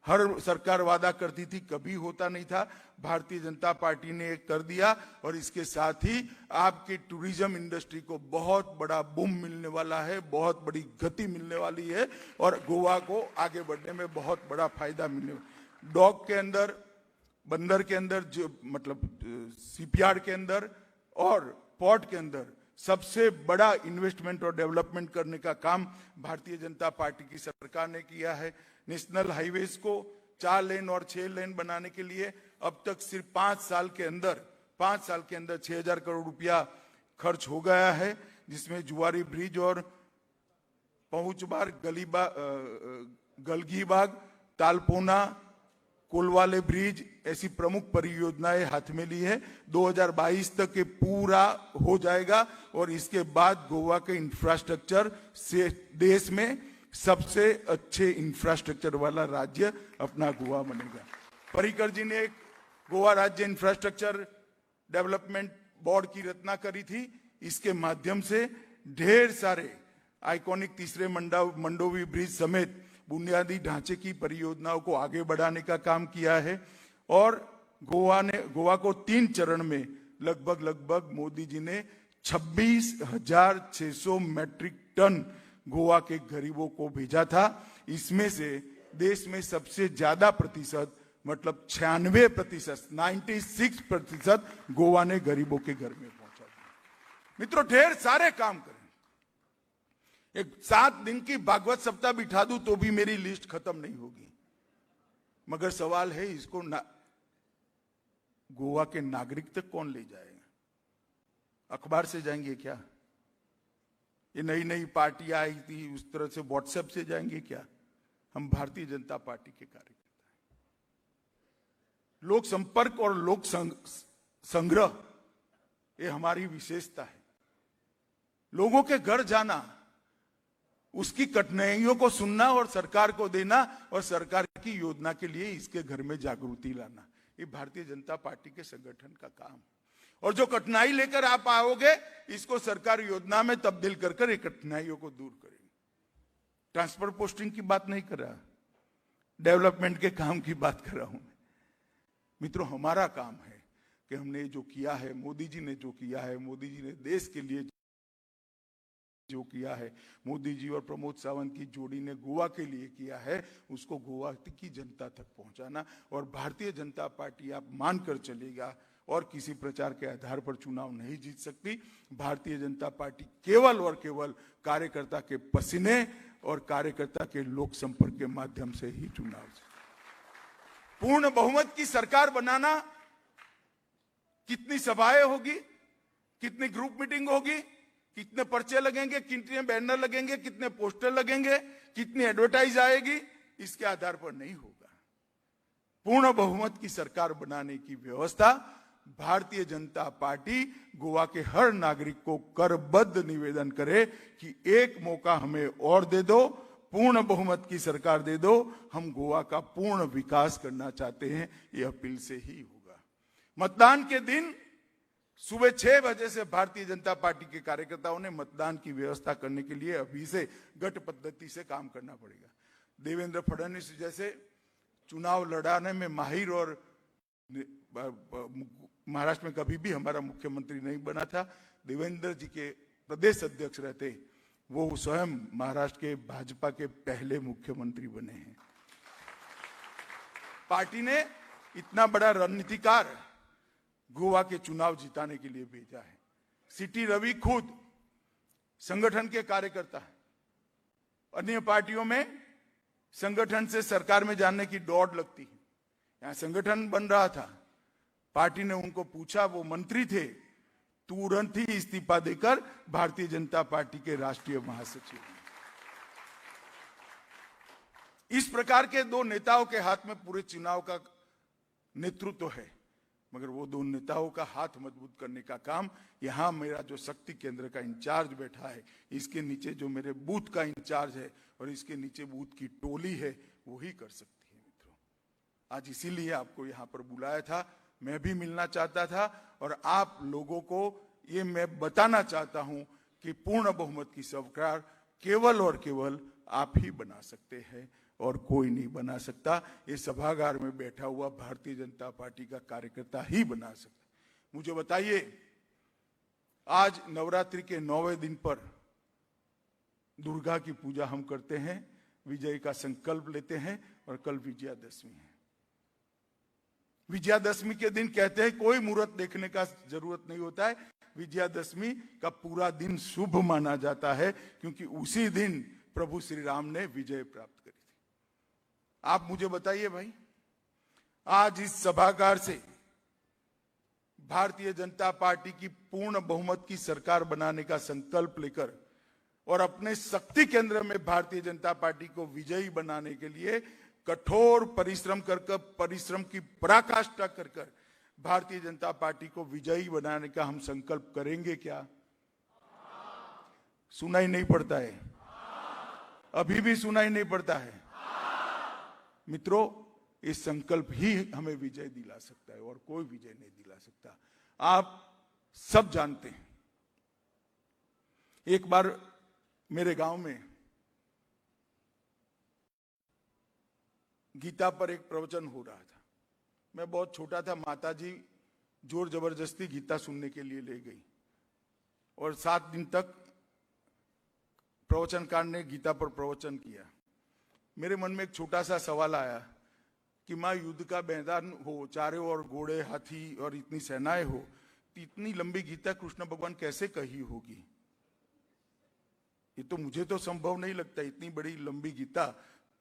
हर सरकार वादा करती थी, कभी होता नहीं था। भारतीय जनता पार्टी ने एक कर दिया और इसके साथ ही आपकी टूरिज्म इंडस्ट्री को बहुत बड़ा बूम मिलने वाला है, बहुत बड़ी गति मिलने वाली है और गोवा को आगे बढ़ने में बहुत बड़ा फायदा मिलने वाला। डॉक के अंदर, बंदर के अंदर, जो मतलब सीपीआर के अंदर और पोर्ट के अंदर सबसे बड़ा इन्वेस्टमेंट और डेवलपमेंट करने का काम भारतीय जनता पार्टी की सरकार ने किया है। नेशनल हाईवेज को 4 लेन और 6 लेन बनाने के लिए अब तक सिर्फ 5 साल के अंदर 6,000 करोड़ रुपया खर्च हो गया है, जिसमें जुआरी ब्रिज और पहुंचबार, गलगीबाग, तालपोना, कोलवाले ब्रिज ऐसी प्रमुख परियोजनाएं हाथ में ली है। 2022 तक ये पूरा हो जाएगा और इसके बाद गोवा के इंफ्रास्ट्रक्चर से देश में सबसे अच्छे इंफ्रास्ट्रक्चर वाला राज्य अपना गोवा बनेगा। पर्रिकर जी ने एक गोवा राज्य इंफ्रास्ट्रक्चर डेवलपमेंट बोर्ड की रचना करी थी। इसके माध्यम से ढेर सारे आइकॉनिक तीसरे मंडोवी ब्रिज समेत बुनियादी ढांचे की परियोजनाओं को आगे बढ़ाने का काम किया है और गोवा को 3 चरण में लगभग मोदी जी ने 26,600 मैट्रिक टन गोवा के गरीबों को भेजा था। इसमें से देश में सबसे ज्यादा प्रतिशत, मतलब 96%, 96% गोवा ने गरीबों के घर में पहुंचा दिया। मित्रों, ढेर सारे काम करें। एक 7 दिन की भागवत सप्ताह बिठा दूं तो भी मेरी लिस्ट खत्म नहीं होगी, मगर सवाल है इसको गोवा के नागरिक तक कौन ले जाएगा? अखबार से जाएंगे क्या? ये नई नई पार्टियां आई थी उस तरह से व्हाट्सएप से जाएंगे क्या? हम भारतीय जनता पार्टी के कार्यकर्ता हैं। लोक संपर्क और लोक संग्रह ये हमारी विशेषता है। लोगों के घर जाना, उसकी कठिनाइयों को सुनना और सरकार को देना और सरकार की योजना के लिए इसके घर में जागृति लाना, ये भारतीय जनता पार्टी के संगठन का काम है। और जो कठिनाई लेकर आप आओगे इसको सरकार योजना में तब्दील कर कर ये कठिनाइयों को दूर करेगी। ट्रांसफर पोस्टिंग की बात नहीं कर रहा, डेवलपमेंट के काम की बात कर रहा हूं मैं। मित्रों, हमारा काम है कि हमने जो किया है, मोदी जी ने जो किया है, मोदी जी ने देश के लिए जो किया है, मोदी जी और प्रमोद सावंत की जोड़ी ने गोवा के लिए किया है, उसको गोवा की जनता तक पहुंचाना। और भारतीय जनता पार्टी आप मान कर चलेगा और किसी प्रचार के आधार पर चुनाव नहीं जीत सकती। भारतीय जनता पार्टी केवल और केवल कार्यकर्ता के पसीने और कार्यकर्ता के लोक संपर्क के माध्यम से ही चुनाव जीते। पूर्ण बहुमत की सरकार बनाना, कितनी सभाएं होगी, कितनी ग्रुप मीटिंग होगी, कितने पर्चे लगेंगे, कितने बैनर लगेंगे, कितने पोस्टर लगेंगे, कितनी एडवर्टाइज आएगी, इसके आधार पर नहीं होगा। पूर्ण बहुमत की सरकार बनाने की व्यवस्था भारतीय जनता पार्टी गोवा के हर नागरिक को करबद्ध निवेदन करे कि एक मौका हमें और दे दो, पूर्ण बहुमत की सरकार दे दो, हम गोवा का पूर्ण विकास करना चाहते हैं। ये अपील से ही होगा। मतदान के दिन सुबह 6 बजे से भारतीय जनता पार्टी के कार्यकर्ताओं ने मतदान की व्यवस्था करने के लिए अभी से गट पद्धति से काम करना पड़ेगा। देवेंद्र फडणवीस जैसे चुनाव लड़ाने में माहिर और महाराष्ट्र में कभी भी हमारा मुख्यमंत्री नहीं बना था, देवेंद्र जी के प्रदेश अध्यक्ष रहते, वो स्वयं महाराष्ट्र के भाजपा के पहले मुख्यमंत्री बने हैं। पार्टी ने इतना बड़ा रणनीतिकार गोवा के चुनाव जिताने के लिए भेजा है। सीटी रवि खुद संगठन के कार्यकर्ता हैं। अन्य पार्टियों में संगठन से सरकार में जाने की दौड़ लगती है, यहां संगठन बन रहा था, पार्टी ने उनको पूछा, वो मंत्री थे, तुरंत ही इस्तीफा देकर भारतीय जनता पार्टी के राष्ट्रीय महासचिव। इस प्रकार के दो नेताओं के हाथ में पूरे चुनाव का नेतृत्व है, मगर वो दो नेताओं का हाथ मजबूत करने का काम यहां मेरा जो शक्ति केंद्र का इंचार्ज बैठा है, इसके नीचे जो मेरे बूथ का इंचार्ज है और इसके नीचे बूथ की टोली है, वो ही कर सकती है। मित्रों, आज इसीलिए आपको यहां पर बुलाया था, मैं भी मिलना चाहता था और आप लोगों को ये मैं बताना चाहता हूं कि पूर्ण बहुमत की सरकार केवल और केवल आप ही बना सकते हैं और कोई नहीं बना सकता। ये सभागार में बैठा हुआ भारतीय जनता पार्टी का कार्यकर्ता ही बना सकता है। मुझे बताइए, आज नवरात्रि के 9वें दिन पर दुर्गा की पूजा हम करते हैं, विजय का संकल्प लेते हैं और कल विजयादशमी है। विजयादशमी के दिन कहते हैं कोई मुहूर्त देखने का जरूरत नहीं होता है, विजयादशमी का पूरा दिन शुभ माना जाता है क्योंकि उसी दिन प्रभु श्री राम ने विजय प्राप्त करी थी। आप मुझे बताइए भाई, आज इस सभागार से भारतीय जनता पार्टी की पूर्ण बहुमत की सरकार बनाने का संकल्प लेकर और अपने शक्ति केंद्र में भारतीय जनता पार्टी को विजयी बनाने के लिए कठोर परिश्रम कर कर, परिश्रम की पराकाष्ठा कर कर भारतीय जनता पार्टी को विजयी बनाने का हम संकल्प करेंगे क्या? सुनाई नहीं पड़ता है, अभी भी सुनाई नहीं पड़ता है। मित्रों, ये संकल्प ही हमें विजय दिला सकता है और कोई विजय नहीं दिला सकता। आप सब जानते हैं, एक बार मेरे गांव में गीता पर एक प्रवचन हो रहा था। मैं बहुत छोटा था, माताजी जोर जबरदस्ती गीता सुनने के लिए ले गई और 7 दिन तक प्रवचनकार ने गीता पर प्रवचन किया। मेरे मन में एक छोटा सा सवाल आया कि माँ, युद्ध का मैदान हो, चारों ओर घोड़े हाथी और इतनी सेनाएं हो, तो इतनी लंबी गीता कृष्ण भगवान कैसे कही होगी? ये तो मुझे तो संभव नहीं लगता, इतनी बड़ी लंबी गीता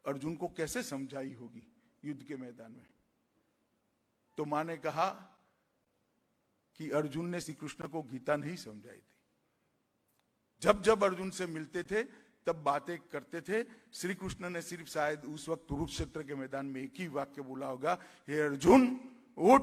अर्जुन को कैसे समझाई होगी युद्ध के मैदान में। तो माँ ने कहा कि अर्जुन ने श्री कृष्ण को गीता नहीं समझाई थी। जब जब अर्जुन से मिलते थे तब बातें करते थे। श्री कृष्ण ने सिर्फ शायद उस वक्त कुरुक्षेत्र के मैदान में एक ही वाक्य बोला होगा, हे अर्जुन उठ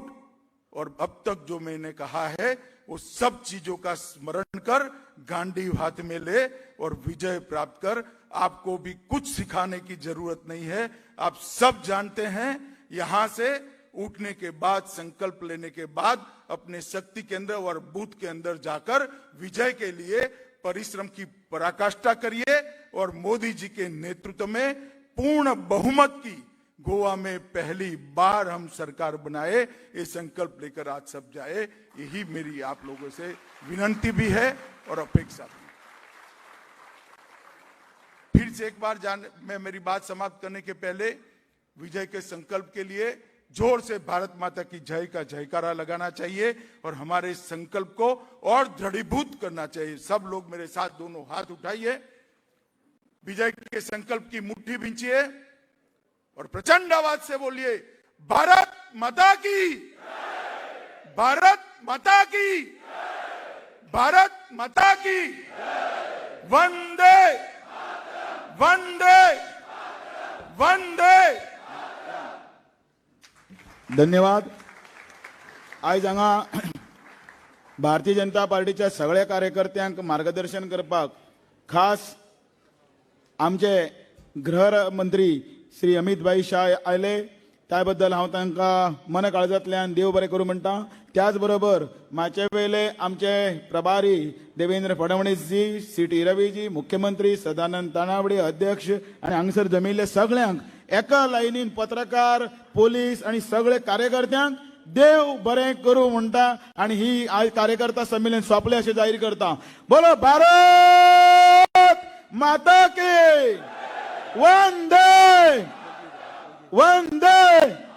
और अब तक जो मैंने कहा है वो सब चीजों का स्मरण कर, गांडीव हाथ में ले और विजय प्राप्त कर। आपको भी कुछ सिखाने की जरूरत नहीं है, आप सब जानते हैं। यहां से उठने के बाद, संकल्प लेने के बाद अपने शक्ति केंद्र और बूथ के अंदर जाकर विजय के लिए परिश्रम की पराकाष्ठा करिए और मोदी जी के नेतृत्व में पूर्ण बहुमत की गोवा में पहली बार हम सरकार बनाए, ये संकल्प लेकर आज सब जाए। यही मेरी आप लोगों से विनंती भी है और अपेक्षा भी। फिर से एक बार मैं मेरी बात समाप्त करने के पहले विजय के संकल्प के लिए जोर से भारत माता की जय का जयकारा लगाना चाहिए और हमारे संकल्प को और दृढ़ीभूत करना चाहिए। सब लोग मेरे साथ दोनों हाथ उठाइए। विजय के संकल्प की मुट्ठी भींचिए और प्रचंड आवाज से बोलिए, भारत माता की, भारत माता की, भारत माता की। वंदे, वंदे, वंदे। धन्यवाद। आयज हांगा भारतीय जनता पार्टीच्या सगळ्या कार्यकर्त्यांक मार्गदर्शन करपाक खास आमचे गृह मंत्री श्री अमित भाई शाह आयले, त्या बद्दल हांव तांकां मन काळजांतल्यान देव बरें करूं म्हणटा। त्याच बरोबर माचे वयले आमचे प्रभारी देवेंद्र फडणवीस जी, सी टी रवीजी, मुख्यमंत्री सदानंद तानावडे अध्यक्ष आनी हांगसर जमिल्ले सगळ्यांक एका लायनीन पत्रकार, पोलीस आनी सगळे कार्यकर्त्यांक देव बरें करूं म्हणटा आनी ही आयज कार्यकर्ता संमेलन सोंपलें अशें जाहीर करता। बोलो भारत माता की, वंदे, वंदे।